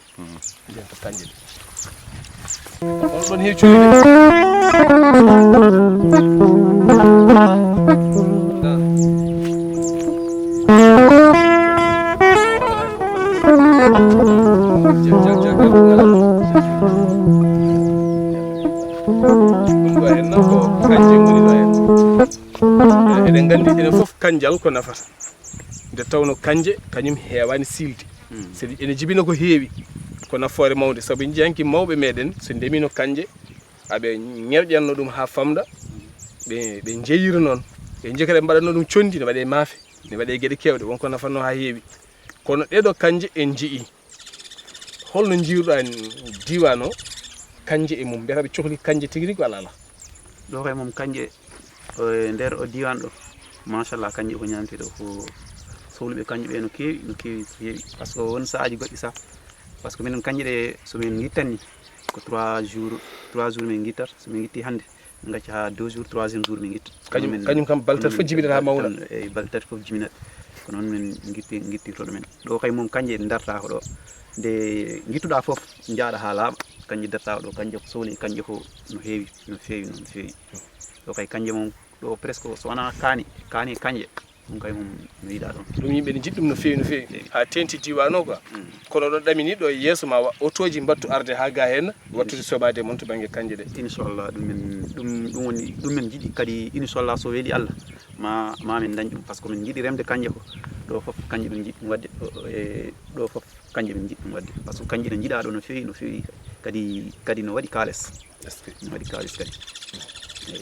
Nden to kanje ɗe. On ɗon heewi cuuɗi ɗum ɗo en nan ko kanje ngoni ɗo en. Eɗen nganndi enen fof kanjal ko nafata. Nde tawno kanje kañum heewaani siilde. Sabi ene jibina ko heewi, ko nafoore mawnde. Sabu en njiyanki mawɓe meɗen, so ndemino kanje, aɓe ñerƴanno ɗum haa famɗa, ɓe, ɓe njeyira noon. Ɓe njiya kadi ɓe mbaɗatno ɗum conndi, ne waɗe maafe, ne waɗe geɗe keewɗe, won ko nafatno haa heewi. Kono ɗeɗo kanje en njiyii. Holno njiiruɗaa diiwaan o, kanje e mum? Mbiyata ɓe cohli kanje tigi rigi walla alaa? Ɗo kay mum kanje, o, e nder o diiwaan ɗo, machallah, kanje ko ñaamte ɗo, ko sohluɓe kanje ɓe no keewi, no keewi, no keewi. Par ce que won sahaaji goɗɗi sah, par ce que minen kanje ɗe, so min ngittan ni, ko trois jours, trois jours min ngittat, so min ngitti hannde, min ngacca haa deux jours, troisième jour min ngitta. Kañum, min, kañum kam baltat fof jibinat haa mawna. Tan, eyi, baltat fof jibinat. Ko noon min ngitti, ngittirto ɗumen. Ɗo kay mum kanje darta ko ɗo. Nde ngittuɗaa fof, njaaɗa haa laaɓa. Kanje darta ko ɗo, kanje ko sohli, kanje ko no heewi, no feewi, no feewi. Ɗo kay kanje mum, ɗo presque so wonaa kaani, kaani kanje. Ɗum kay mum no yiɗaa ɗon. Ɗum yimɓe ne njiɗi ɗum no feewi, no feewi. Eyi. Haa teeŋti diiwaan o quoi. Mm. Kono oɗon ɗamini ɗo e yeeso ma wa otooji mbattu arde haa ga heen, wattude soɓaade mon to bannge kanje ɗe. Inchallah, ɗum men, ɗum, ɗum woni, ɗum men njiɗi kadi, inchallah, so weeli Allah, ma, ma min ndañ ɗum, par ce que min njiɗi remde kanje ko. Ɗo fof kanje ɗum njiɗi ɗum waɗde, ɗo, e ɗo fof kanje min njiɗi ɗum waɗde. Par ce que kanje ɗe njiɗaa ɗo no feewi, no feewi, kadi, kadi no waɗi kaalis. Est-ce que? No waɗi kaalis kadi. Eyi.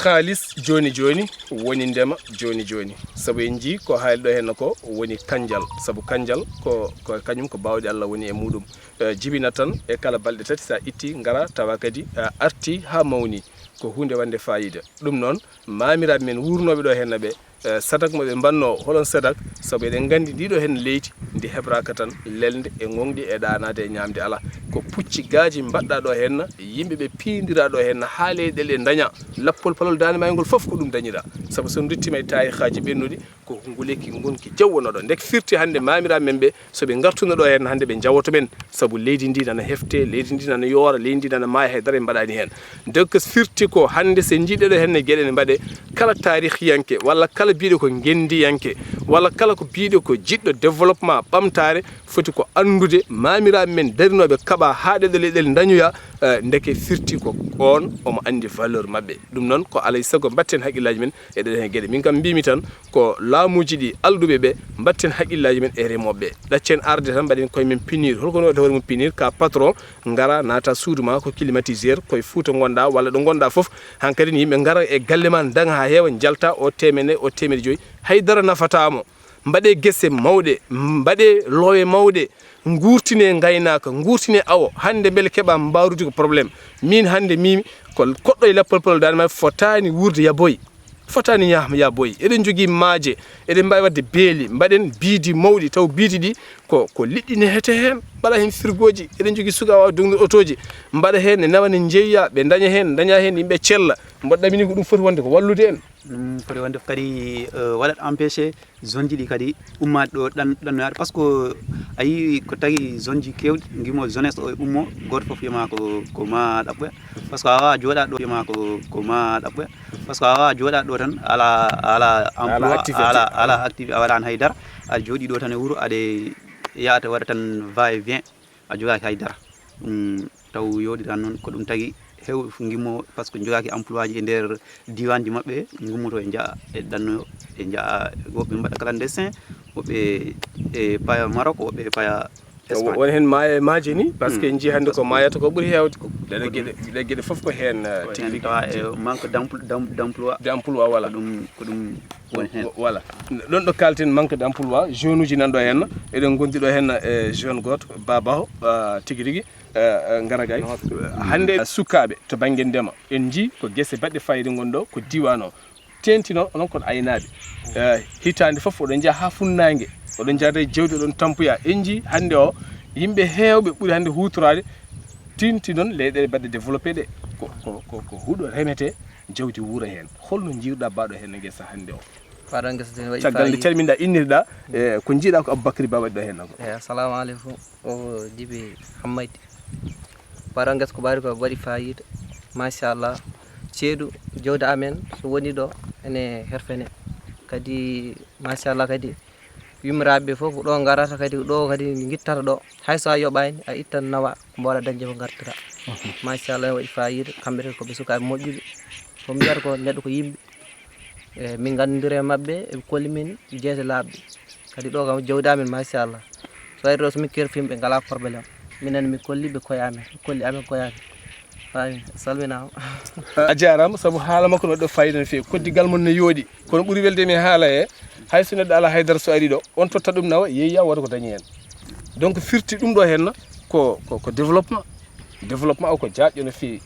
Kaalis jooni jooni woni ndema jooni jooni. Sabu en njii ko haali ɗo henna ko woni kanjal. Sabu kanjal ko, ko kañum ko baawɗe Allah woni e muɗum. Eh, jibina tan e kala balɗe tati sa itti ngara tawa kadi, eh, arti haa mawni. Ko huunde wande faayiida. Ɗum noon, maamiraaɓe men wuurnooɓe ɗo heen ɓe, eh, sadak mo ɓe mbannoo, holon sadak? Sabu eɗen nganndi ndi ɗo heen leydi, ndi heɓraaka tan lelnde e ŋoŋɗi e ɗaanaade e ñaamde alaa. Ko pucci gaaji mbaɗɗaa ɗo heen, yimɓe ɓe piindira ɗo heen, haa leyɗeele ɗe ndaña. Lappol palol Daande Maayo ngol fof ko ɗum dañira. Sabu so en nduttiima e taarihaaji ɓennuɗi, ko nguleyki ngonki jaw wonoo ɗo. Ndeke firti hannde maamiraaɓe men ɓe, so ɓe ngartuno ɗo heen hannde, ɓe njawoto ɓen, sabu leydi ndi nana hefte, leydi ndi nana yoora, leydi ndi nana maaya, hay dara ɓe mbaɗaani heen. Donc firti ko hannde, so en njii ɗeɗo heen ne geɗe ne mbaɗe, kala taarihiyanke walla kala biiɗo ko ngenndiyanke walla kala ko biiɗo ko jiɗɗo développement ɓamtaare, foti ko anndude maamiraaɓe men darinooɓe kaɓa haa ɗeɗo leyɗeele ndañoya, eh, ndeke firti ko oon omo anndi valeur maɓɓe. Ɗum noon ko alay sago mbatten haqqillaaji men e ɗeɗo heen geɗe. Min kam mbimi tan ko laamuuji ɗi alɗuɓe ɓe mbatten haqqillaaji men e remooɓe ɓe. Ɗaccen arde tan mbaɗen koye men punir. Holko woni waɗde hoore mum punir? Ka patron ngara naata suudu ma ko climatiseur, koye Fuuta ngonɗa walla ɗo ngonɗa fof. Hankadi ne yimɓe ngara e galle ma ndaŋa haa heewa, njalta o teemedde, o teemedde joyi. Hay dara nafataa mo. Mbaɗe gese mawɗe, mbaɗe loowe mawɗe, nguurtine ngaynaaka, nguurtine awo. Hannde mbele keɓa mbaarude ko problème. Min hannde mimi ko koɗɗo e lappol palol Daande Maayo fotaani wuurde yaboy. Fotaani ñaam yaboy. Eɗen njogii maaje, eɗen mbaawi waɗde beeli, mbaɗen biidi mawɗi, taw biidi ɗi ko, ko liɗɗi nehete heen, mbaɗa heen firgooji. Eɗen njogii suka waawa dognude otooji, mbaɗa heen ne nawa ne njeeya, ɓe ndaña heen, ndaña heen yimɓe cella. Mboɗo ɗamini ko ɗum foti wonde ko wallude en. Ɗum foti wonde kadi, eh, waɗat empêché zone ji ɗi kadi ummaade ɗo ɗan-, ɗannoyaade. Par ce que a yii ko tagi zone ji keewɗi, ngimo jeunesse o e ummo, gooto fof wiyama ko, ko ma ɗaɓɓoya. Par ce que a waawaa jooɗaade ɗo wiyama ko, ko ma ɗaɓɓoya. Par ce que a waawaa jooɗaade ɗo tan, ala, ala emploi, activité. Ala, ala activité, a waɗaani hay dara. Aɗa jooɗii ɗo tan e wuro, aɗa yaha to waɗa tan va et vient, a jogaaki hay dara. Ɗum taw yooɗiran noon, ko ɗum tagi heew ngimmo, par ce que jogaaki emploi ji e nder diiwaanji maɓɓe, ngummoto e njaha e ɗanno, e njaha, woɓɓe mbaɗa clandestin, woɓɓe e paya Maroc, woɓɓe e paya Espagne. Won heen maaya e maaje ni, par ce que en njii hannde ko maayata ko ɓuri heewde ko. Ɗeɗe geɗe, ɗe geɗe fof ko heen, eh, tigi rigi tawa e manque d'empl-, d'em-, d'emploi. D'emploi, voilà. Ko ɗum, ko ɗum woni heen. Voilà. Ɗon ɗo kalten manque d'emploi, jeune uji nan ɗo heen, eɗen ngondi ɗo heen, eh, jeune gooto, Babaho, ah, tigi rigi, eh, eh, Ngaragay. Hannde sukaaɓe to bannge ndema, en njii ko gese baɗɗe fayida ngon ɗo, ko diiwaan o. Teeŋti noon, onon kon aynaaɓe. Eh, hitaande fof oɗon njaha haa funnaange, oɗon njaada e jawdi, oɗon tampoya. En njii hannde o, yimɓe heewɓe ɓuri hannde huutoraade, teeŋti noon leyɗeele baɗɗe développé ɗe. Ko, ko, ko, ko huɗo remetee, jawdi wuura heen. Holno njiiruɗaa baɗɗo heen e ngesa hannde o? Faɗa ngesa tene waɗi caggal nde faayiida. Calminɗaa, innirɗaa, e ko njiiɗaa ko Aboubacry Ba waɗi ɗo heen ko? Eyi, assalamu aleykum. O Jibi Hammaydi. Faɗa ngesa ko ɓaari ko waɗi faayiida. Machallah. Ceeɗu jawdi amen so woni ɗo ene herfene. Kadi machallah kadi yummiraaɓe ɓe fof ko ɗo ngarata kadi ko ɗo kadi ngittata ɗo. Hay so a yoɓaani a ittan nawa ko mbaawɗa dañde ko ngartira. Machallah ene waɗi faayiida. Kamɓe kadi ko ɓe sukaaɓe moƴƴuɓe. Ko mbiyata ko neɗɗo ko yimɓe. E, min nganndondiri e maɓɓe, eɓe kolli min jeese laaɓɗe. Kadi ɗo kam jawdi amen, machallah. So ari ɗo, so min kerfima, ɓe ngalaa problème. Minen min kolli ɓe koye amen, ɓe kolli amen koye amen. Faami, a salminaama. A jaaraama, sabu haala makko no waɗi ɗo faayiida no feewi. Koddigal mon no yooɗi. Kono ɓuri welde mi haala he, hay so neɗɗo alaa haydara so ari ɗo, on totta ɗum nawa, yeeya wooda ko dañi heen. Donc firti ɗum ɗo heen ko, ko, ko développement. Développement o ko jaaƴɗo no feewi.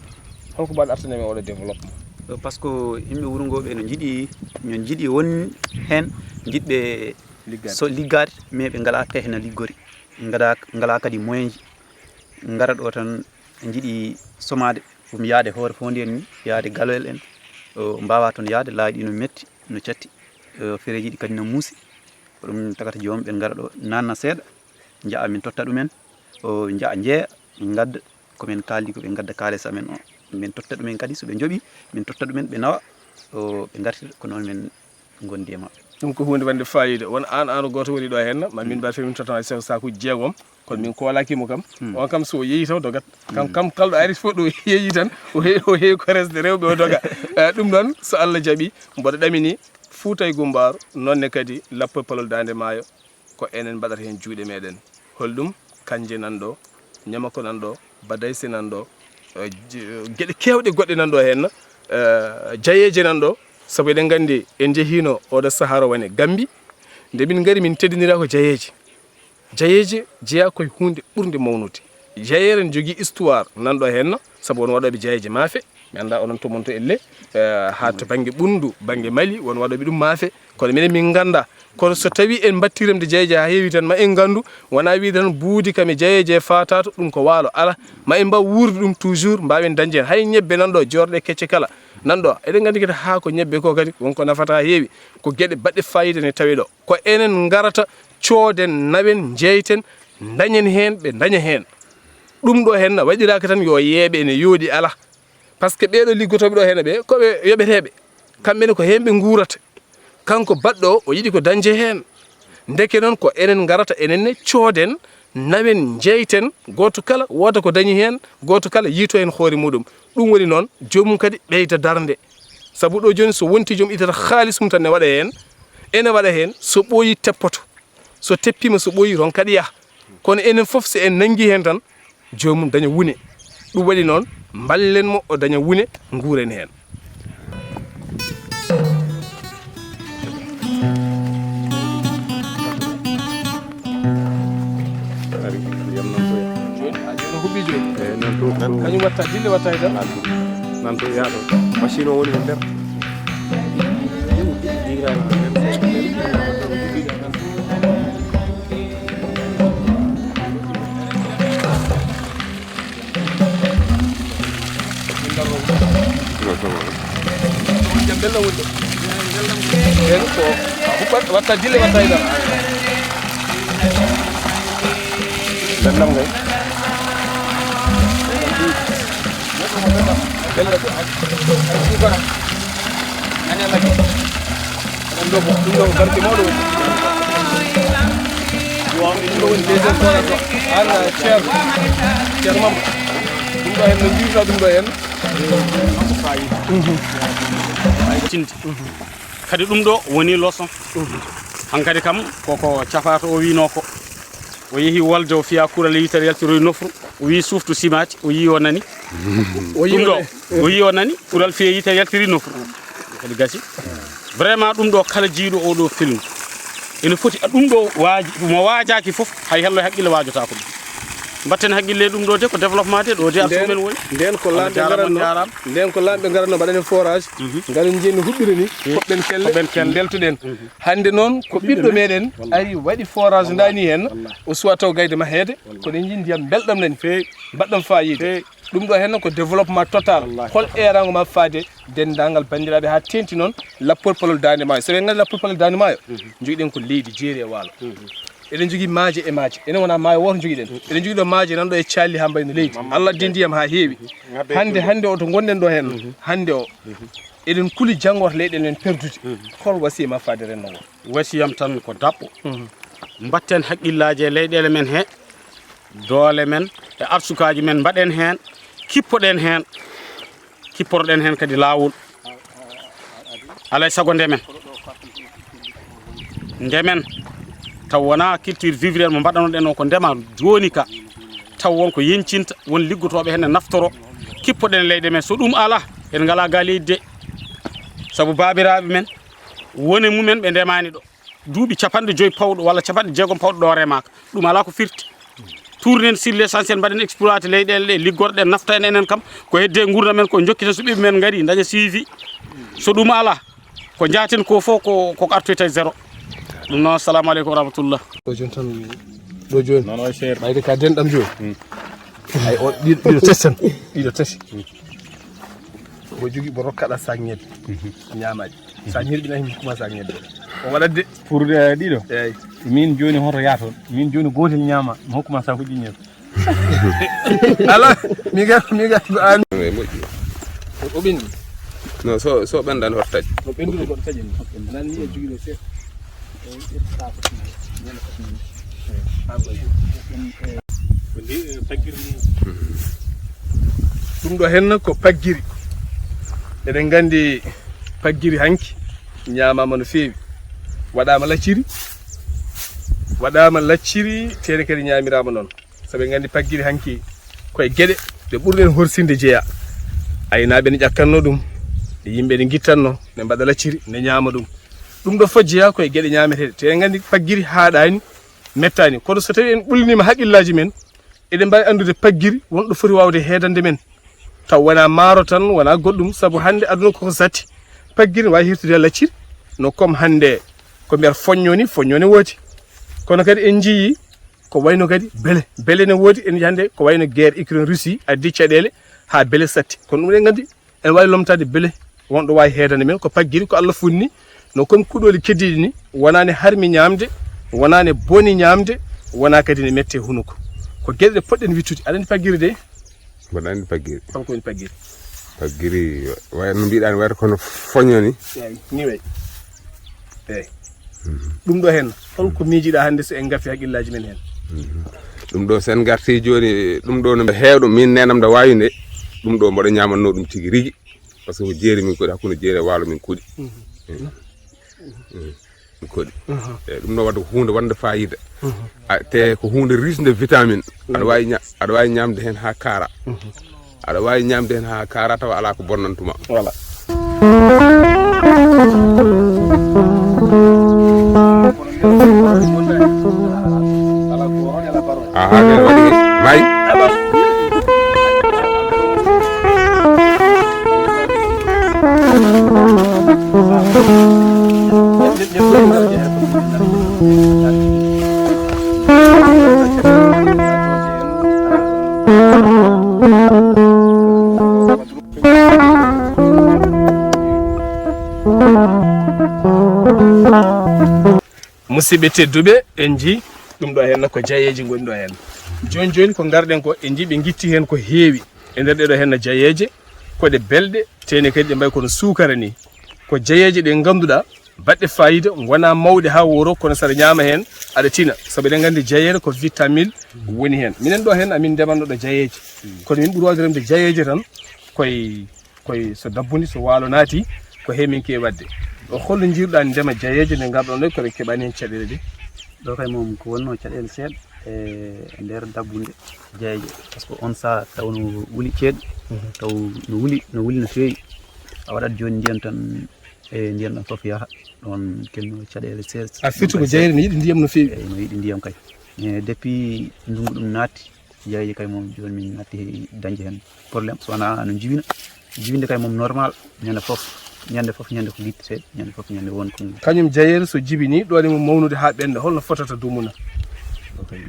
Holko mbaɗa artude men oɗo développement? Par ce que yimɓe wuro ngo ɓe no njiɗi, no njiɗi won heen njiɗɓe liggaade. So liggaade, mais ɓe ngalaa pehe no liggori. Ngalaa, ngalaa kadi moyen ji. Ngara ɗo tan njiɗi somaade, ɗum yaade hoore fof ndeen ni, yaade galwel en. O, mbaawa toon yaade, laawi ɗi no metti, no catti. O, fereeji ɗi kadi no muusi. Ko ɗum tagata joom ɓe ngara ɗo, naanna seeɗa, njaha min totta ɗumen. O, njaha njeeya, ngadda ko men kaaldi ko, ɓe ngadda kaalis amen o. Min totta ɗumen kadi, so ɓe njoɓi, min totta ɗumen, ɓe nawa, o, ɓe ngartira, ko noon men ngondi e maɓɓe. Ɗum ko huunde wonde faayiida. Won aan, aan gooto woni ɗo heen, ma min mbaɗ feewi min totta hay so saakuuji jeegom, kono min koolaaki mo kam. Hmm. On kam so o yeeyi taw dogat. Kam, hmm, kam kala ɗo ari fof ɗo yeeyi tan, o he-, o heewi ko resde rewɓe o doga. Eh, ɗum noon, so Allah jaɓi, mboɗo ɗamini Fuuta e Gumbaaru, noon ne kadi Lappol Palol Daande Maayo, ko enen mbaɗata heen juuɗe meɗen. Holɗum? Kanje nan ɗo, ñamako nan ɗo, badayse nan ɗo, eh, je-, geɗe keewɗe goɗɗe nan ɗo heen, eh, jayeeje nan ɗo, sabu eɗen nganndi en njehiino oɗo sahaa ro wone Gambi, nde min ngari min teddinira ko jayeeje. Jayeeje jeyaa koye huunde ɓurnde mawnude. Jayeere ne jogii histoire nan ɗo heen, sabu won waɗooɓe jayeeje maafe, Mi anndaa onon to mon to elle, eh, haa to bannge Ɓunndu, bannge Mali, won waɗooɓe ɗum maafe. Kono minen min nganndaa. Kono so tawii en mbattii remde jeeje haa heewi tan, ma en nganndu, wonaa wiide tan buudi kam e jeeyeje faatato, ɗum ko waalo, alaa. Ma en mbaaw wuurde ɗum toujours, mbaawen dañde heen. Hay ñebbe nan ɗo, joorɗe kecce kala nan ɗo. Eɗen nganndi kadi haako ñebbe ko kadi won ko nafata haa heewi. Ko geɗe baɗɗe faayiida ne tawee ɗo. Ko enen ngarata, cooden, nawen, njeyten, dañen heen, ɓe daña heen. Ɗum ɗo heen na waɗiraaka tan yo yeeɓe ene yooɗi, alaa. Par ce que ɓeeɗo liggotooɓe ɗo heen ɓe, ko ɓe yoɓeteeɓe. Kamɓe ne ko heen ɓe nguurata. Kanko baɗɗo o, o yiɗi ko dañde heen. Ndeke noon ko enen ngarata, enen ne cooden, nawen, njeyten, gooto kala wooda ko dañi heen, gooto kala yiyto heen hoore muɗum. Ɗum woni noon, joomum kadi ɓeyda darnde. Sabu ɗo jooni so wonti joom itata haalis mum tan ne waɗa heen, ene waɗa heen, so ɓooyi teppoto. So teppiima, so ɓooyi ronkat yaha. Kono enen fof so en nanngi heen tan, joomum daña wune. Ɗum waɗi noon, mballen mo o daña wune, nguuren heen. Jooni, a jooni o huɓɓi jooni. Eyi, nan to, nan. Kañum watta dille, watta e dal. Nan to, nan to, yaa to. Machine o woni e nder. Ɓen ko huɓɓat, watta dille, watta e dal. Belɗam kay. Belɗam. Ɗum ɗo ko, ɗum ɗo ko barke mawɗo woni. Ɗum ɗo woni deuxième forage o. An, Ceerno, Ceerno Mamba. Ɗum ɗo heen no njiyruɗaa ɗum ɗo heen. Tinde. Kadi ɗum ɗo woni leçon. Hankadi kam koko cafato o wiino ko. O yehi wolde, o fiya kural yitere yaltiroy nofru. O wi suftu simati, o yi o nani. O yi ɗum ɗo, o yi o nani, kural fiya yitere yaltiri nofru. Kadi gasi. Vraiment ɗum ɗo kala jiiɗo oɗo film. Ene foti a ɗum ɗo waaji, mo waajaaki fof, hay hello e haqqille waajota ko ɗum. Mbatten haqqille e ɗum ɗo de, ko développement de, ɗo de artu men woni. Nden ko laamɓe ngaranno, nden ko laamɓe ngaranno mbaɗanen forage, ngaɗen njiyen no huɓɓiri ni, koɓɓen kelle, koɓɓen kelle, ndeltuɗen. Hannde noon ko ɓiɗɗo meɗen ari waɗi forage ndani heen, o suwa taw gayde maheede, kono en njii ndiyam belɗam nani, mbaɗɗam faayiida. Ɗum ɗo heen ko développement total. Hol eeraango ma faade denndaangal banndiraaɓe haa teeŋti noon lappol palol Daande Maayo? So ɓe nganndi lappol palol Daande Maayo, njogiɗen ko leydi jeeri e waalo. Eɗen njogii maaje e maaje. Enen wonaa maayo wooto njogiɗen. Eɗen njogii ɗo maaje nan ɗo e calli haa mbayno leydi. Allah addi ndiyam haa heewi. Hannde, hannde o to ngonɗen ɗo heen, hannde o, eɗen kuli janngo wata leyɗeele men perdude. Hol wasiya ma faade renndo ngo? Wasiyam tan ko daɓɓo. Mbatten haqqillaaji e leyɗeele men he, doole men e arsukaaji men mbaɗen heen, kippoɗen heen, kipporoɗen heen kadi laawol. Alaa e sago ndemen. Ndemen, taw wonaa culture vivrière mo mbaɗanoɗen o ko ndema jooni ka. Taw won ko yencinta, won liggotooɓe heen e naftoro. Kippoɗen leyɗe men. So ɗum alaa, en ngalaa ga leydi de. Sabu baabiraaɓe men, wone mumen ɓe ndemaani ɗo. Duuɓi capanɗe joyi pawɗo walla capanɗe jeegom pawɗo ɗo remaaka. Ɗum alaa ko firti. Tournen sur l'essentiel, mbaɗen exploité leyɗeele ɗe, liggorɗen, nafta en enen kam. Ko hedde nguurndam men, ko jokkiten so ɓiɓɓe men ngari, daña suivi. So ɗum alaa, ko njaaten ko fof ko, ko artoyta e zéro. Ɗum noon, assalamu aleykum wa rahmatullah. Ɗo jooni tan, ɗo jooni. Non, non, cher. Ɓayde ka denɗam jooni. Ay, o, ɗiɗo, ɗiɗo tati tan. Ɗiɗo tati. Mo jogii, mo rokkaɗa sac ñebbe. Ñaamaɗi. Sa ñirɓina himo hokkuma sac ñebbe. O waɗat de. Pour, eh, ɗiɗo? Eyyi. Min jooni hoto yaa toon. Min jooni gootel ñaama, mi hokkuma sakuji ñebbe. Ala, mi ga, mi ga ko an. Eyi, moƴƴi. O ɓendi. No, so, so ɓendan hoto taƴ. No ɓendude ko taƴen. Nan ni e jogii ɗo seeɗa. Ɗum ɗo henna ko paggiri. Eɗen nganndi paggiri hanki ñaamaama no feewi. Waɗaama lacciri, waɗaama lacciri, teene kadi ñaamiraama noon. Sabu en nganndi paggiri hanki koye geɗe ɗe ɓurɗen horsinde jeyaa. Aynaaɓe ne ƴakkanno ɗum, e yimɓe ne ngittanno, ne mbaɗa lacciri, ne ñaama ɗum. Ɗum ɗo fof jeyaa koye geɗe ñaameteeɗe. Te en nganndi paggiri haaɗaani, mettaani. Kono so tawii en ɓulniima haqqillaaji men, eɗen mbaawi anndude paggiri wonɗo foti waawde heedande men. Taw wonaa maaro tan, wonaa goɗɗum, sabu hannde aduna koko satti. Paggiri ne waawi hirtude e lacciri, no comme hannde ko mbiyata foñño ni, foñño ne woodi. Kono kadi en njiyii ko wayno kadi beele. Beele ne woodi, en njii hannde ko wayno guerre Ukraine Russie addi caɗeele haa beele satti. Kono ɗum eɗen nganndi, ene waawi lomtaade beele wonɗo waawi heedande men ko paggiri ko Allah funni, no comme kuɗooli keddiiɗi ni, wonaa ne harmi ñaamde, wonaa ne boni ñaamde, wonaa kadi ne mette hunuko. Ko geɗe ɗe poɗɗen wittude. Aɗa anndi paggiri de? Mboɗo anndi paggiri. Holko woni paggiri? Paggiri, wa-, no mbiɗaa ni, wayata kono foño ni. Eey, ni wayi. Eey. Ɗum ɗo heen, holko miijiɗaa hannde so en ngafi haqqillaaji men heen? Ɗum ɗo, so en ngartii jooni, ɗum ɗo no heewɗo, min neenam nde waawi nde, ɗum ɗo mboɗo ñaamannoo ɗum tigi rigi. Par ce que ko jeeri min koɗi, hakkunde jeeri e waalo min koɗi. Min koɗi. Eyi, ɗum ɗo wadde ko huunde wonde fayida. A, te ko huunde riche de vitamine. Aɗa waawi ña-, aɗa waawi ñaamde heen haa kaara. Aɗa waawi ñaamde heen haa kaara tawa alaa ko bonnantuma. Voilà. Aha, kay waɗi kay. May. Musidɓe tedduɓe, en njii ɗum ɗo heen ko jayeeje ngoni ɗo heen. Jooni jooni ko ngarɗen ko, en njii ɓe ngitti heen ko heewi e nder ɗee ɗo heen jayeeje, ko ɗe belɗe, tene kadi ɗe mbayi kono suukara ni. Ko jayeeje ɗe ngannduɗaa baɗɗe fayida, ngonaa mawɗe haa wooro, kono saɗa ñaama heen, aɗa tina. Sabu eɗen nganndi jayeere ko vitamine woni heen. Minen ɗo heen, amin ndemanno ɗo jayeeje. Kono min ɓuri waawde remde jayeeje tan, koye, koye so dabbundi, so waalo naati, ko heen min keewi waɗde. O holno njiiruɗaa ndema jayeeje nde ngarɗon ɗo, kono keɓani heen caɗeele ɗe? Ɗo kay moom ko wonno caɗeele seeɗa e nder dabbunde jayeeje. Par ce que on saha taw no wuli ceeɗu, taw no wuli, no wuli no feewi. A waɗat jooni ndiyam tan, e ndiyam ɗam fof yaha, ɗon kenno caɗeele seeɗa. A firti ko jayre ne yiɗi ndiyam no feewi? Eyi, no yiɗi ndiyam kay. E depuis ndunngu ɗum naatti, jayre kay moom jooni min naatti he dañde heen problème. So wonaa no jibina, jibinde kay moom normal, ñande fof, ñande fof, ñande ko litre seeɗa, ñande fof, ñande won ko. Kañum jayre so jibini, ɗo ne mo mawnude haa ɓennda, holno fotata dumuna? Ɗo kay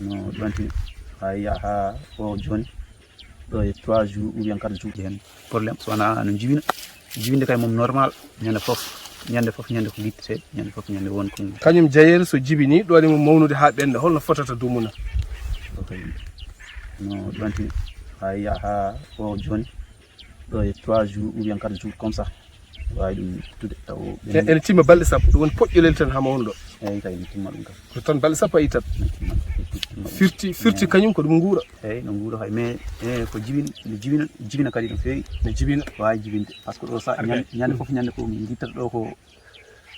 no ɗonti haa yaha haa o jooni. Ɗo e trois jours ou bien quatre jours heen. Problème so wonaa no jibina. Jibinde kay moom normal. Ñande fof, ñande fof, ñande ko litre seeɗa, ñande fof, ñande won ko. Kañum jayre so jibini, ɗo ne mo mawnude haa ɓennda, holno fotata dumuna? Ɗo kay no ɗonti haa yaha haa o jooni. Ɗo e trois jours ou bien quatre jours comme ça. Waawi ɗum ittude taw. E-, ene timma balɗe sappo, ɗum woni poƴƴolel tan haa mawnuɗo. Eyi kay, ene timma ɗum kam. Ko tan balɗe sappo a ittat. Ene timma, ene timma ɗum. Firti, firti kañum ko ɗum nguura. Eyi, no nguura kay, mais, e, ko jibin-, no jibina, jibina kadi no feewi. No jibina. Waawi jibinde. Par ce que ɗo sa-, ñan-, ñande fof ñande ko min ngittata ɗo ko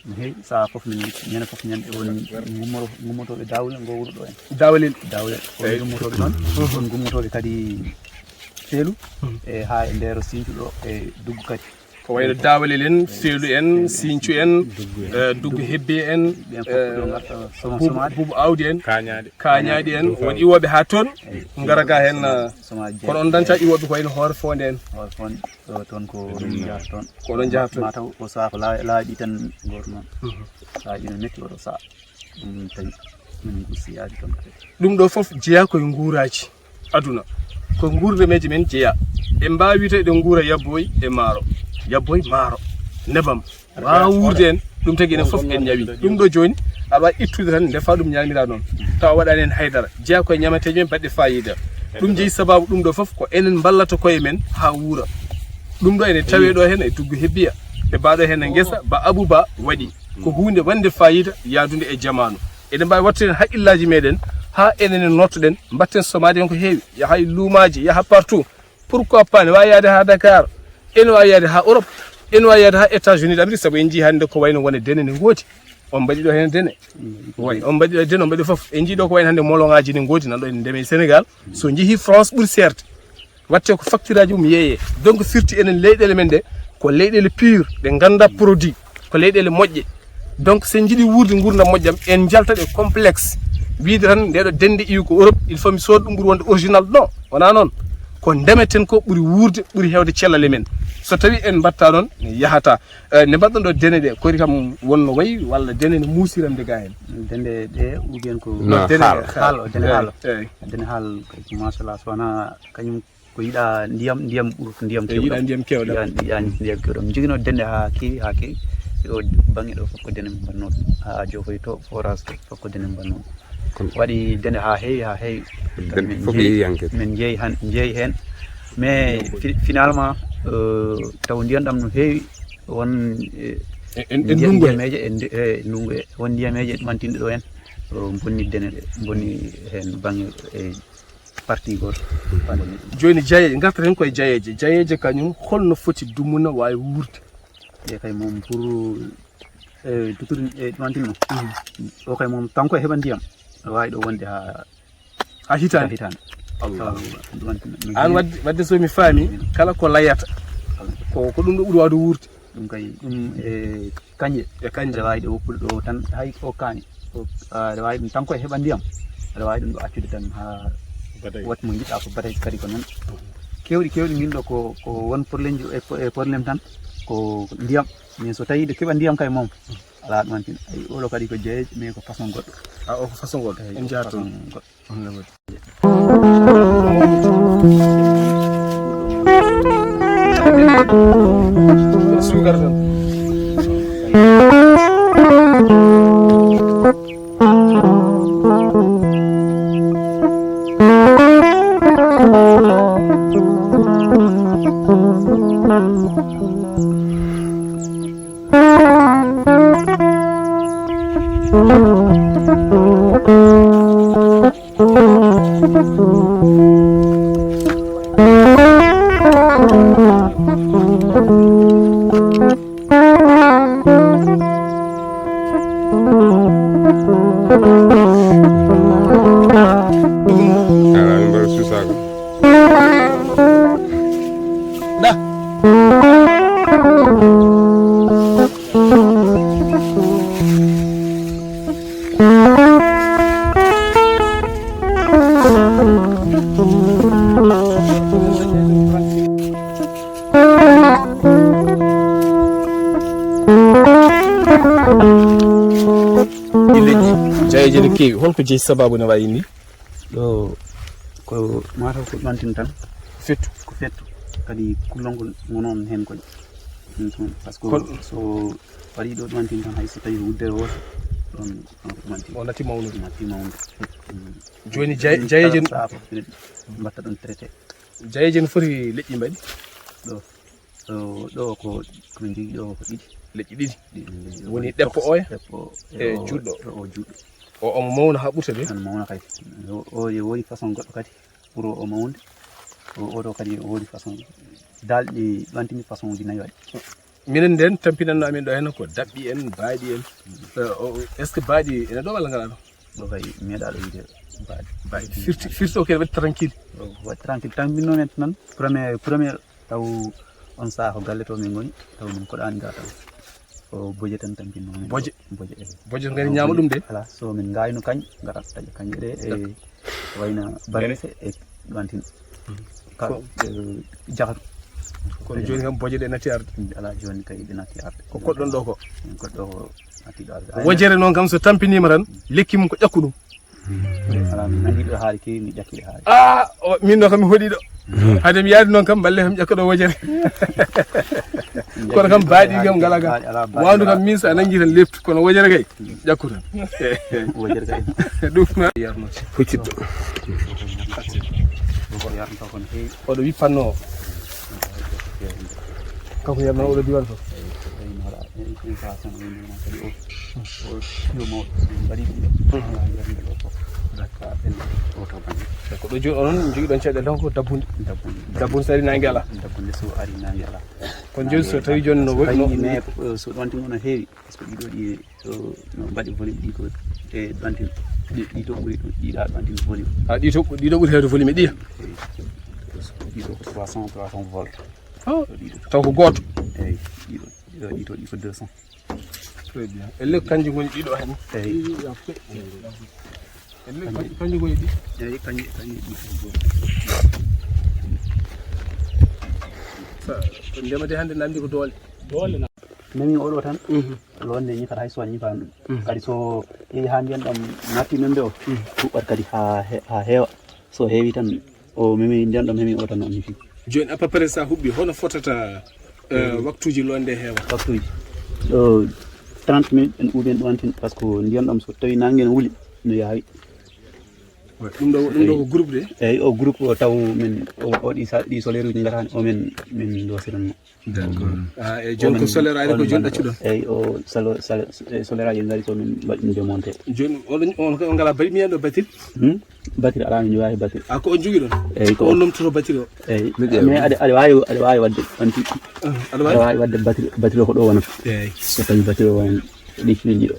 no heewi. Saha fof min ngitta, ñande fof ñande won ngummoto-, ngummotooɓe Daawlel ngo wuro ɗo en. Daawlel. Daawlel. Won ngummotooɓe ɗon. Won ngummotooɓe kadi Feelu. E haa e nder Siñcu ɗo e Duggu kadi. Ko wayno Daawalel en, Feelu en, Siñcu en, eh, Duggu Hebbe en, ɓen fof ko ɗo ngarta soma-, somaade. Buubu Awdi en, Kaañaaɗi. Kaañaaɗi en, won iwooɓe haa toon, ngara ga heen, eh, kono on dañca iwooɓe ko wayno Hoore Foonde en. Hoore Foonde, ɗo toon ko oɗon njahata toon. Ko oɗon njahata toon. Ma taw o saha ko laa-, laaɓi tan gooto noon. Laaɓi no metti oɗo saha. Ɗum tawi min ngusiyaade toon kadi. Ɗum ɗo fof jeyaa koye nguuraaji aduna. Ko nguurdameeji men jeyaa. En mbaawi wiide eɗen nguura yabboy e maaro. Yabboy, maaro, nebam. Waawa wuurde en, ɗum tagi enen fof en ñawi. Ɗum ɗo jooni, aɗa waawi ittude tan, ndefa ɗum ñaamira noon. Tawa waɗaani heen haydara. Jeyaa koye ñamateeje men baɗɗe faayiida. Ɗum jeyi sababu ɗum ɗo fof ko enen mballata koye men haa wuura. Ɗum ɗo ene tawee ɗo heen e Duggu Hebbiya. Ɓe mbaaɗo heen e ngesa, ba Abou Ba waɗi. Ko huunde wonde faayiida, yahdunde e jamaanu. Eɗen mbaawi wattude heen haqqillaaji meɗen, haa enen en nottoɗen, mbaɗten somaade heen ko heewi, yaha e luumaaji, yaha partout. Pourquoi pas, ne waawi yahde haa Dakar, ene waawi yahde haa Europe, ene waawi yahde haa États-Unis d'Amérique, sabu en njii hannde ko wayno wone dene ne ngoodi. On mbaɗi ɗo heen dene. Wayi, on mbaɗi ɗo dene, on mbaɗi fof. En njii ɗo ko wayno hannde moloŋaaji ne ngoodi, nan ɗo en ndeme e Sénégal. So njehii France ɓuri seerde. Watte ko facture aji mum yeeye. Donc firti enen leyɗeele men ɗe ko leyɗeele pure, ɗe nganndaa produit, ko leyɗeele moƴƴe. Donc so en njiɗi wuurde nguurndam moƴƴam, en njaltat e complexe. Wiide tan ndeɗo dende iwi ko Europe, il faut mi sooda ɗum ɓuri wonde original. Non, wonaa noon. Ko ndemeten ko ɓuri wuurde, ɓuri heewde cellal e men. So tawii en mbaɗtaa ɗoon, yahataa. Eh, nde mbaɗɗon ɗo dene ɗe, kori kam wonno wayi, walla dene ne muusi remde gaa heen? Dene ɗe, ou bien ko No, dene haal. Haal o, dene Eey, haal o. Eey. Dene haal, machallah, so wonaa kañum ko yiɗa ndiyam, ndiyam ɓurto ndiyam Eey, keewɗam. Yiɗa ndiyam keewɗam. Yiɗa, yiɗa ndiyam keewɗam. Mi joginoo dene haa keewi, haa keewi. E o baŋnge ɗo fof ko dene mbaɗnoo. Haa Jofoy to, forage to, fof ko dene mbaɗnoo. Kono waɗi dene haa heewi, haa heewi. Dene fof yeeyi heen kadi. Min njeeyi han-, njeeyi heen. Mais fi-, finalement, euh, taw ndiyan ɗam no heewi, won, eh, E, en, e ndiyam-, ndunngu he. Ndiyameeje, e ndi-, e ndunngu he. Won ndiyameeje ɗe ɓantinɗe ɗo heen. O bonni dene ɗe, bonni heen baŋnge e parti gooto. Bonni ɗum. Jooni jaye, ngarten heen koye jayeeje. Jayeeje kañum, holno foti dumunna waawi wuurde? Ɗe kay moom pour, eh, tuttude, eh, ɗumantin noon. Mhm. Ɗo kay moom kanko e heɓa ndiyam. Aɗa waawi ɗo wonde haa, haa hitaande. Haa hitaande. Allah. Ɗum ɗumantin noon. Aan wadde, wadde so mi faami, kala ko layata, ko, ko ɗum ɗo ɓuri waawde wuurde. Ɗum kay, ɗum e kañƴe. E kañƴe. Aɗa waawi ɗe woppude ɗo tan, hay ko kaani. Ko, ah, aɗa waawi ɗum tan ko e heɓa ndiyam. Aɗa waawi ɗum ɗo accude tan haa Batay. Wat mo njiɗɗa ko batay kadi ko noon. Keewɗi, keewɗi min ɗo ko, ko won problème ji, e, e problème tan ko ndiyam. Mais so tawii ɗe keɓa ndiyam kay moom, alaa ɗumantin. Ay, oɗo kadi ko jeyeejo, mais ko façon goɗɗo. Ah, o ko façon goɗɗo. Eey, en ko njaarto. Façon goɗɗo. On ne Suukar tan. Ala, min mbaɗa suusaaka. Da. Ɗi leƴƴi, jayeeje ne keewi. Holko jeyi sababu ne waawi ni? Ɗo ko mataw ko ɗumantin tan. Fettu. Ko fettu. Kadi kullon ko ngonon heen ko. Ɗum ɗum, par ce que Kon- so waɗi ɗo ɗumantin tan, hay so tawi ko wuddere woote, ɗon, ɗon ko ɗumantin. O natti mawnude. Natti mawnude. Mm. Jooni jay-, jayeeje kala sahaa fof ene mbatta ɗon traité. Jayeeje no foti leƴƴi mbaɗi? Ɗo, ɗo, ɗo ko, ko min njogii ɗo ko ɗiɗi. Leƴƴi ɗiɗi? Ɗiɗi min njogii ɗo. Woni ɗeppo oya? Ɗeppo e o juɗɗo. O juɗɗo. O, omo mawna haa ɓurta de? Omo mawna kay. O, o, o woni façon goɗɗo kadi. Ɓuro o mawnde. O, oɗo kadi o woodi façon. Dal ɗi ɓantini façon uji nayi waɗi. Minen nden tampinanno amin ɗo heen ko daɓɓi en, baaɗi en. Eh, o, est-ce que baaɗi ene ɗo walla ngalaa ɗo? Ɗo kay mi meeɗaa ɗo yiide baaɗi. Baaɗi. Firti, firti o kene waɗi tranquille. O waɗi tranquille. Tampinno men tan. Premier, premier taw on saha ko galle to min ngoni. Taw min koɗaani ga taw. Ko boje tan tampinno men. Boje? Boje, eh. Boje ngari ñaama ɗum de? Alaa, so min ngaayno kañ, ngara taƴa kañƴe ɗe, e wayna baranse e ɗumantin. Ka, ko eh, jahatu. Kono jooni kam boje ɗe natti arde? Alaa, jooni kay ɗe natti arde. Ko koɗɗon ɗo ko? Min koɗɗo ko natti ɗo arde. Wojere noon kam so tampiniima tan, lekki mum ko ƴakku ɗum. Alaa, mi nangii ɗo haali keewi, mi ƴakki ɗo haali. Ah, o, min ɗo kam mi hoɗii ɗo. Hade mi yaadi noon kam, balle kam ƴakka ɗo wojere. Kono kam baaɗi kam ngalaa ga. Wawndu kam min so a nangii tan leptu, kono wojere kay, ƴakku tan. Wojere kay. Ɗum na yarno. Huccitto. Ko yarno ko no heewi. Oɗo wippanno o. Kanko yarno oɗo diwal fof. Ko ɗo jooni onon jogiɗon caɗeele tan ko dabbunde. Dabbunde. Dabbunde so ari nange alaa. Dabbunde so ari nange alaa. Kono jooni so tawi jooni no woɗɗi no. Mais, eh, so ɗon tigi no heewi, par ce que ɗiɗo ɗi, eh, no mbaɗi volume ɗi ko e ɗon tigi. Ɗi, ɗi to ɓuri, ɗi ɗa ɗon tigi volume. Ah, ɗi to, ɗi ɗo ɓuri heewde volume e ɗiya? Eyi. Ɗi ɗo ko trois cents, trois cents volts. Oh, ɗiɗo. Taw ko gooto? Eyi, ɗiɗo. Ɗiɗo, ɗi ko deux cents. Très bien. Elle kanji ngoni ɗiɗo hen. Eyi. Elle kanji, kanji ngoni ɗi. Eyi, kanji, kanji ɗi. Ko ndema de hannde namdi ko doole. Doole na. Memi oɗo tan. Londe ñifata hay so ñifani ɗum. Kadi so yehi haa ndiyan ɗam natti membe o, fuɗɗat kadi haa he-, haa heewa. So heewi tan, o memi ndiyan ɗam memi o tan o ñifi. Jooni à peu près so a huɓɓi, hono fotata, eh, waktuuji londe heewa? Waktuuji. Ɗo trente minutes en ɓuuɓi en ɗo antin, par ce que ndiyan ɗam so tawi nange no wuli, no yaawi. Ɗum ɗo, ɗum ɗo ko groupe de? Eyi, o groupe o taw min, o, o ɗi sa-, ɗi solaire uji ngata o min, min dosiran mo. D'accord. Ah, e jooni ko solaire ari ko jooni ɗaccuɗon? Eyi, o salo-, salo-, e solaire aji ngari ko min mbaɗi ɗum démonté. Jooni oɗon, on ko on ngala bari mi yiyan ɗo batterie? Hmm? Batterie ala, min jogaaki batterie. Ah, ko on jogi ɗon? Eyi, ko on lomtoto batterie o? Eyi. Mais aɗa, aɗa waawi, aɗa waawi waɗde anti. Ah, aɗa waawi? Aɗa waawi waɗde batterie, batterie o ko ɗo wonata. Eyi. So tawi batterie o won ɗi filji ɗo.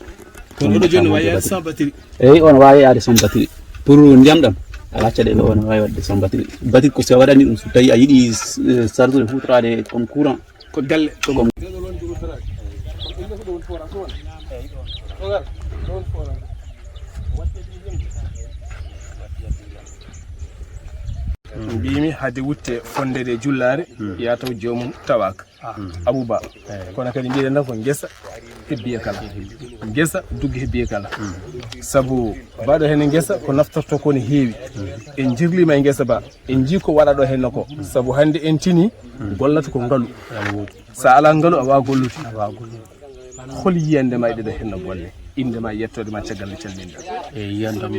Kono oɗo jooni waawi yaade sans batterie? Eyi, on waawi yaade sans batterie. Pour ndiyam ɗam, alaa caɗeele, on waawi waɗde sans batterie. Batterie ko so a waɗani ɗum, so tawi a yiɗi, eh, chargeur huutoraade comme courant. Ko galle, comme. Mbimi hade wutte fonde de jullaare, ya taw joomum tawaaka. Abuba. Kono kadi mbiɗen tan ko ngesa hebbiya kala. Ngesa dugge hebbiya kala. Sabu baɗo heen ngesa ko naftorto ko ne heewi. En jirlima e ngesa ba. En jii ko waɗa ɗo heen ko. Sabu hannde en tini gollata ko ngalu. Sa ala ngalu a wawa gollude. Hol yiyande ma e ɗeɗo heen golle? Innde ma yettode ma caggal nde calminɗa. E yiyande am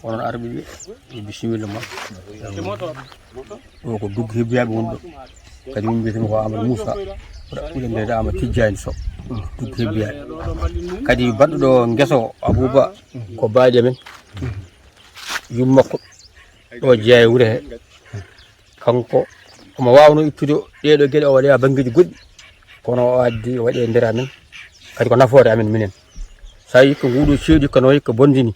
onon arɓe ɓe. E bisimilla ma. Ɗo ko dugge hebbiyaaɓe woni ɗo. Kadi min mbiyetemi ko Amadou Moussa. Ɓurɗo mbiyetede Amadou Tijjani Sow. Dugge hebbiyaaɓe. Kadi baɗɗo ɗo ngesa o Abouba ko baaɗi amen. Yummakko ɗo jeeya e wure he. Kanko omo waawno ittude ɗeɗo geɗe o waɗe ha banngeeji goɗɗi. Kono o addi o waɗi e nder amen. Kadi ko nafoore amen minen. Sa yii ko nguɗo ceeɗu kono hikka bondini.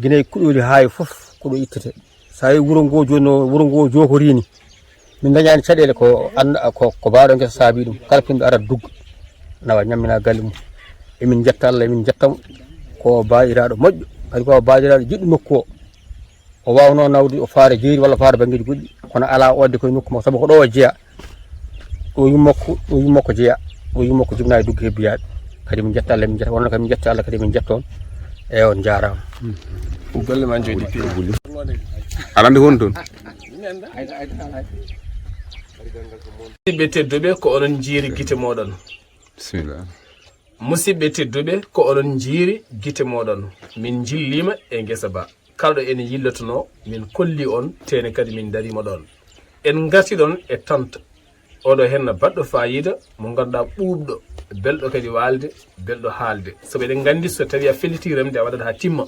Gine e kuɗooli haa e fof ko ɗo ittete. So a yii wuro ngo jooni, wuro ngo jookorii ni, min ndañaani caɗeele ko annda, ko, ko baaɗo ngesa saabii ɗum. Kala pinɗo ara dugga, nawa ñammina galle mum. Emin njetta Allah, emin njetta mo. Ko baayiraaɗo moƴƴo, kadi ko baayiraaɗo jiɗɗo nokku o. O waawnoo nawde o faara jeeri walla faara banngeeji goɗɗi, kono alaa o addi koye nokku makko, sabu ko ɗo o jeyaa. Ɗo yummakko, ɗo yummakko jeyaa, ɗo yummakko jibinaa e dugge hebbiyaaɓe. Kadi min njetta Allah, min njetta, wonno kadi min njetta Allah, kadi min njetta on. Eyi, on njaaraama. Golle ma njooɗi peewi. Aɗa anndi ko woni toon? Musidɓe tedduɓe, ko onon njiiri gite mooɗon. Bisimilla. Musidɓe tedduɓe, ko onon njiiri gite mooɗon. Min njilliima e ngesa ba. Kala ɗo ene yillotonoo, min kolli on, teene kadi min ndariima ɗoon. En ngarti ɗoon e tanta. Oɗo henna baɗɗo faayiida, mo ngannduɗaa ɓuuɓɗo, belɗo kadi waalde, belɗo haalde. Sabu eɗen nganndi so tawii a fellitii remde, a waɗat haa timma.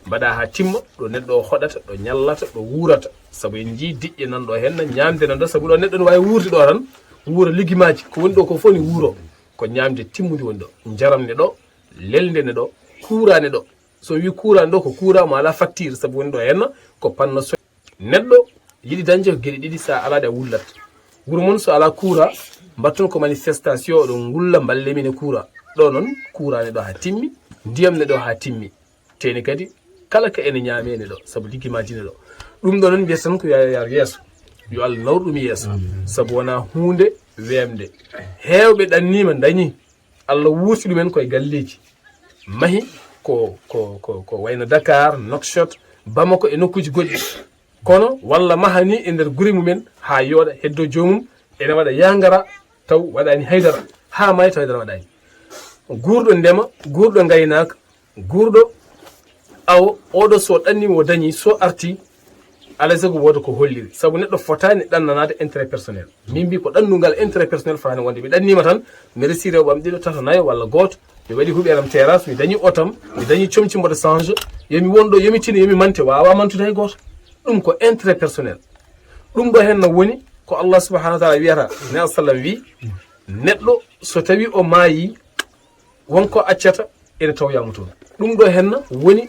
Mbaɗa haa timma, ɗo neɗɗo o hoɗata, ɗo ñallata, ɗo wuurata. Sabu en njii diƴƴe nan ɗo henna, ñaamde nan ɗo, sabu ɗo neɗɗo no waawi wuurde ɗo tan, wuura liggimaaji. Ko woni ɗo ko fof ne wuuro. Ko ñaamde timmude woni ɗo. Njaram ne ɗo, lelde ne ɗo, kuura ne ɗo. So wi kuura ɗo ko kuura mo alaa facture, sabu woni ɗo henna ko panno so neɗɗo yiɗi dañde ko geɗe ɗiɗi, sa alaa ɗe a wullat. Wuro mon so alaa kuura, mbattun ko manifestation, oɗon ngulla, mballe min e kuura. Ɗo noon kuura ne ɗo haa timmi, ndiyam ne ɗo haa timmi. Teeni kadi kala ka ene ñaame ne ɗo, sabu liggimaaji ne ɗo. Ɗum ɗo noon mbiyata tan ko yo yar yeeso, yo Allah nawr ɗum yeeso, sabu wonaa huunde weemde. Heewɓe ɗanniima ndañi, Allah wuurti ɗumen koye galleeji. Mahi ko, ko, ko, ko wayno Dakar, Nouakchott, Bamako e nokkuuji goɗɗi. Kono walla maha ni e nder gure mumen haa yooɗa, heddo joomum, ene waɗa yangara taw waɗaani haydara. Haa maayi taw haydara waɗaani. Guurɗo ndema, guurɗo ngaynaaka, guurɗo awo, oɗo so ɗanniima o dañi, so arti, alaa e sago wooda ko holliri. Sabu neɗɗo fotaani ɗannanaade intérêt personnel. Min mbi ko ɗannungal intérêt personnel fotaani wonde. Mi ɗanniima tan, mi resi rewɓe am ɗiɗo, tato, nayo walla gooto, mi waɗi huɓeere am terrasse, mi dañi oto am, mi dañi comci mboɗo change, yo mi won ɗo, yo mi tino, yo mi mante, waawaa mantude hay gooto. Ɗum ko intérêt personnel. Ɗum ɗo heen no woni ko Allah subhanahu wa taala wiyata, Nabi sallam wi, neɗɗo so tawi o maayi, won ko accata, ene tawya mo toon. Ɗum ɗo heen no woni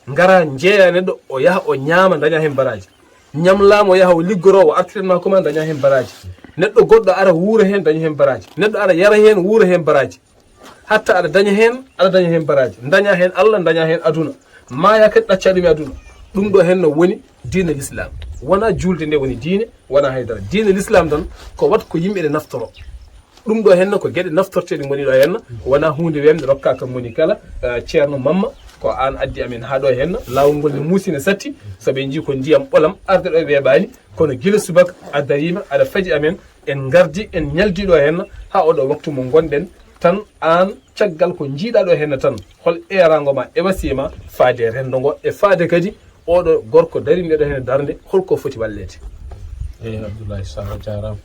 ngara njeeya neɗɗo, o yaha o ñaama, daña heen baraaji. Ñamlaama o yaha o liggoro, o artiran ma koma, daña heen baraaji. Neɗɗo goɗɗo ara wuura heen, daña heen baraaji. Neɗɗo ara yara heen, wuura heen baraaji. Hatta aɗa daña heen, aɗa daña heen baraaji. Daña heen Allah, daña heen aduna. Maaya kadi ɗacca ɗum e aduna. Ɗum ɗo heen no woni diina Lislaam. Wonaa juulde nde woni diine, wonaa haydara. Diine l'islam tan ko wat ko yimɓe ɗe naftoro. Ɗum ɗo henna ko geɗe naftorteeɗe ngoni ɗo henna, wonaa huunde wemde rokka kam woni kala, eh, ceerno Mamma, ko aan addi amen haa ɗo henna. Laawol ngol ne muusi ne satti, so ɓe njii ko ndiyam ɓolam arde ɗo weeɓaani, kono gila subaka a dariima, aɗa faji amen, en ngardi, en ñaldi ɗo henna, haa oɗo waktu mo ngonɗen tan aan, caggal ko njiiɗa ɗo henna tan, hol eeraango ma e wasiya ma faade renndo ngo, e faade kadi oɗo gorko darinɗo ɗo hene darnde, holko foti walleede? Eyi, Abdoulaye Sall, a jaaraama.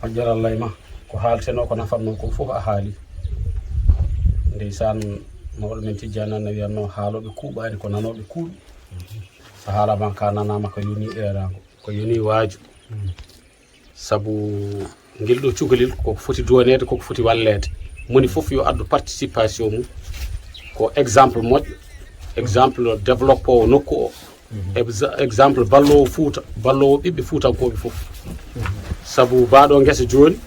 Moƴƴere Allah e ma. Ko haaltenoo, ko nafatnoo ko fof a haali. Ndeysaan, mawɗo men Tijjani Anne wiyatnoo, haalooɓe kuuɓaani ko nanooɓe kuuɓi. So haalaama ka nanaama, ko yoni eeraango, ko yoni waaju. Sabu ngel ɗo cukalel koko foti duwaneede, koko foti walleede. Moni fof yo addu participation mum. Ko exemple moƴƴo, exemple développoowo nokku o. Exa-, exemple balloowo Fuuta, balloowo ɓiɓɓe Fuutankooɓe fof. Sabu baaɗo ngesa jooni,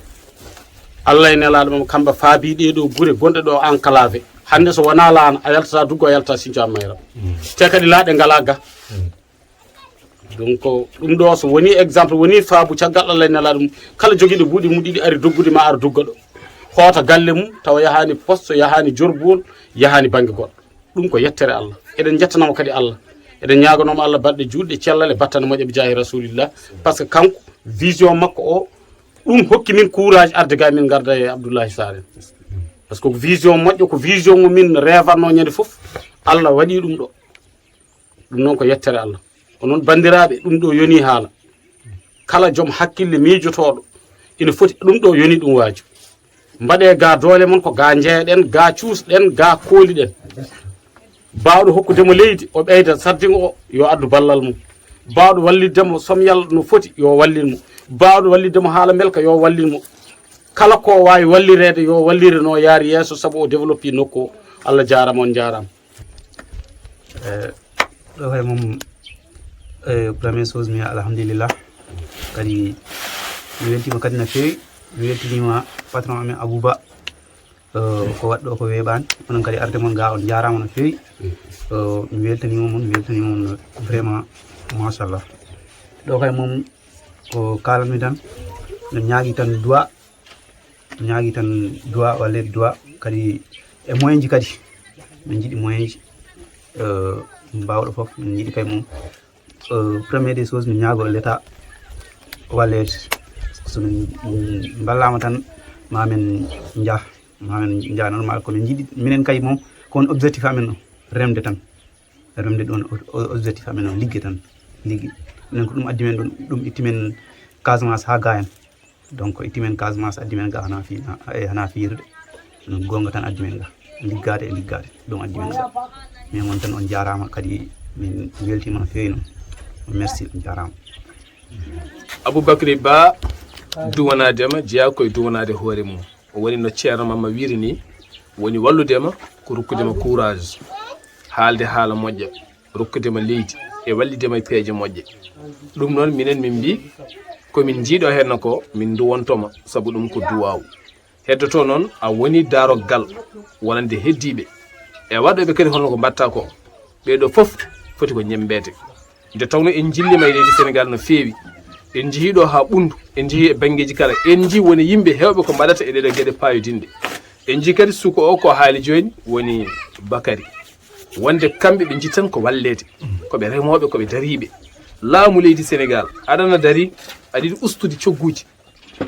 Allah e nelaaɗo mum kamɓe faabi ɗee ɗo gure gonɗe ɗo enclavé. Hannde so wonaa laana, a yaltata Duggo, a yaltata Sinthiou Mayram. Te kadi laaɗe ngalaa ga. Donc, ɗum ɗo so woni exemple, woni faabu, caggal Allah e nelaaɗo mum, kala jogiiɗo buuɗi mum ɗiɗi ari doggude ma, ara dogga ɗo. Hoota galle mum, tawa yahaani poste, yahaani jorbuwol, yahaani bannge goɗɗo. Ɗum ko yettere Allah. Eɗen njettanoo mo kadi Allah. Eɗen ñaaganoo mo Allah balɗe juutɗe, cellal e battane moƴƴe, bi jaahi Rasulillah. Par ce que kanko, vision makko o, ɗum hokki min courage arde ga min ngarda e Abdoulaye Sarr en. Par ce que ko vision moƴƴo, ko vision mo min reevatnoo ñande fof. Allah waɗi ɗum ɗo. Ɗum noon ko yettere Allah. Ko noon, banndiraaɓe, ɗum ɗo yoni haala. Kala joom hakkille miijotooɗo ina foti, ɗum ɗo yoni ɗum waaju. Mbaɗee ga doole mon, ko ga njeeɗen, ga cuusɗen, ga kooliɗen. Baawɗo hokkude mo leydi, o ɓeyda sardiŋ o, yo addu ballal mum. Baawɗo wallitde mo somyal no foti, yo wallin mo. Baawɗo wallitde mo haala mbelka, yo wallin mo. Kala ko waawi wallireede, yo wallire no yaari yeeso, sabu o développii nokku o. Allah jaaraama, on njaaraama. Eh, ɗo kay mum, eh, première chose, mi wiya alhamdulillah. Kadi mi weltiima kadi no feewi. Mi weltiniima patron amen Abouba. Eh, ko waɗɗo ko weeɓaani. Onon kadi arde mon ga, on njaaraama no feewi. Eh, mi weltaniima mon, mi weltaniima mon vraiment, machallah. Ɗo kay mum, ko kaalanmi tan, no ñaagi tan duwa. Ñaagi tan duwa, walleede duwa, kadi e moyen ji kadi. Min njiɗi moyen ji, eh, baawɗo fof, min njiɗi kay mum. Eh, première des choses, min ñaago l'État walleede. So min, min mballaama tan, ma min njah, ma min njah normal. Ko min njiɗi, minen kay mum, ko on objectif amen o, remde tan. Remde ɗon o, o, objectif amen o, ligge tan, ligge. Minen ko ɗum addi men ɗum, ɗum itti men Casamance haa Gayaan. Donc, itti men Casamance, addi men ga hana fi-, na-, eh, hana fiyirde. Ɗum goonga tan addi men ga. Liggaade e liggaade, ɗum addi men ga. Min on tan, on njaaraama kadi, min weltiima no feewi noon. Merci, on njaaraama. Aboubacry Ba, duwanaadema, jeyaa koye duwanaade hoore mum. O woni no Ceerno Mamma wiiri ni, woni walludema, ko rokkudema courage, haalde haala moƴƴa, rokkudema leydi, e wallidema e peeje moƴƴe. Ɗum noon, minen min mbii, ko min njiiɗo henna ko, min nduwontoma, sabu ɗum ko duwaawu. Heddoto noon, a woni daaroggal, wonande heddiiɓe. E waɗooɓe kadi hono ko mbatta ko, ɓee ɗo fof foti ko ñemmbeede. Nde tawnoo en njilliima e leydi Senegaal no feewi, en njehii ɗo haa Ɓunndu, en njehii e banngeeji kala, en njii woni yimɓe heewɓe ko mbaɗata e ɗee ɗoo geɗe paayodinɗe. En njii kadi suka o ko haali jooni woni Bakary. Wonde kamɓe ɓe njii tan ko walleede, ko ɓe remooɓe, ko ɓe dariiɓe. Laamu leydi Senegaal aɗana darii, aɗa yiɗi ustude cogguuji.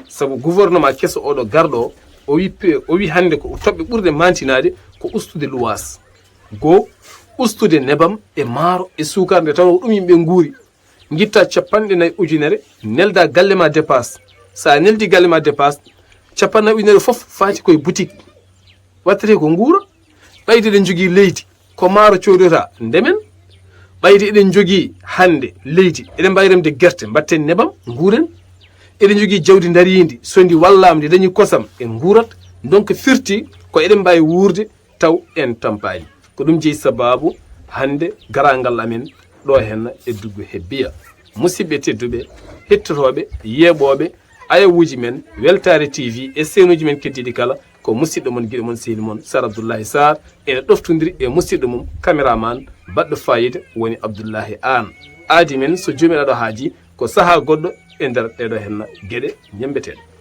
Sabu gouvernement keso oɗo garɗo o, o wi pe-, o wi hannde ko toɓɓe ɓurɗe mantinaade ko ustude luwaas. Goo, ustude nebam e maaro e suukar nde tawnoo ko ɗum yimɓe nguuri. Ngitta capanɗe nayi ujunere, nelda galle ma dépasse. So a neldi galle ma dépasse, capanɗe nayi ujunere fof faati koye boutique. Wattete ko nguura. Ɓayde eɗen njogii leydi, ko maaro coodata, ndemen. Ɓayde eɗen njogii hannde leydi, eɗen mbaawi remde gerte, mbatten nebam, nguuren. Eɗen njogii jawdi ndariindi, so ndi wallaama, ndi dañii kosam, en nguurat. Donc, firti ko eɗen mbaawi wuurde taw en tampaani. Ko ɗum jeyi sabaabu hannde garaangal amen ɗo henna e Duggu Hebbiya. Musidɓe tedduɓe, hettotooɓe, yeeɓooɓe ayawuuji men, Weltaare T V e seenuuji men keddiiɗi kala, ko musidɗo mon, giɗo mon, sehil mon, Sar Abdoullahi Sarr, ene ɗoftondiri e musidɗo mum, caméraman, baɗɗo fayida, woni Abdoullahi Aan. Aadi men, so Joomiraaɗo haajii, ko sahaa goɗɗo e nder ɗeeɗoo henna geɗe ñemmbeteeɗe.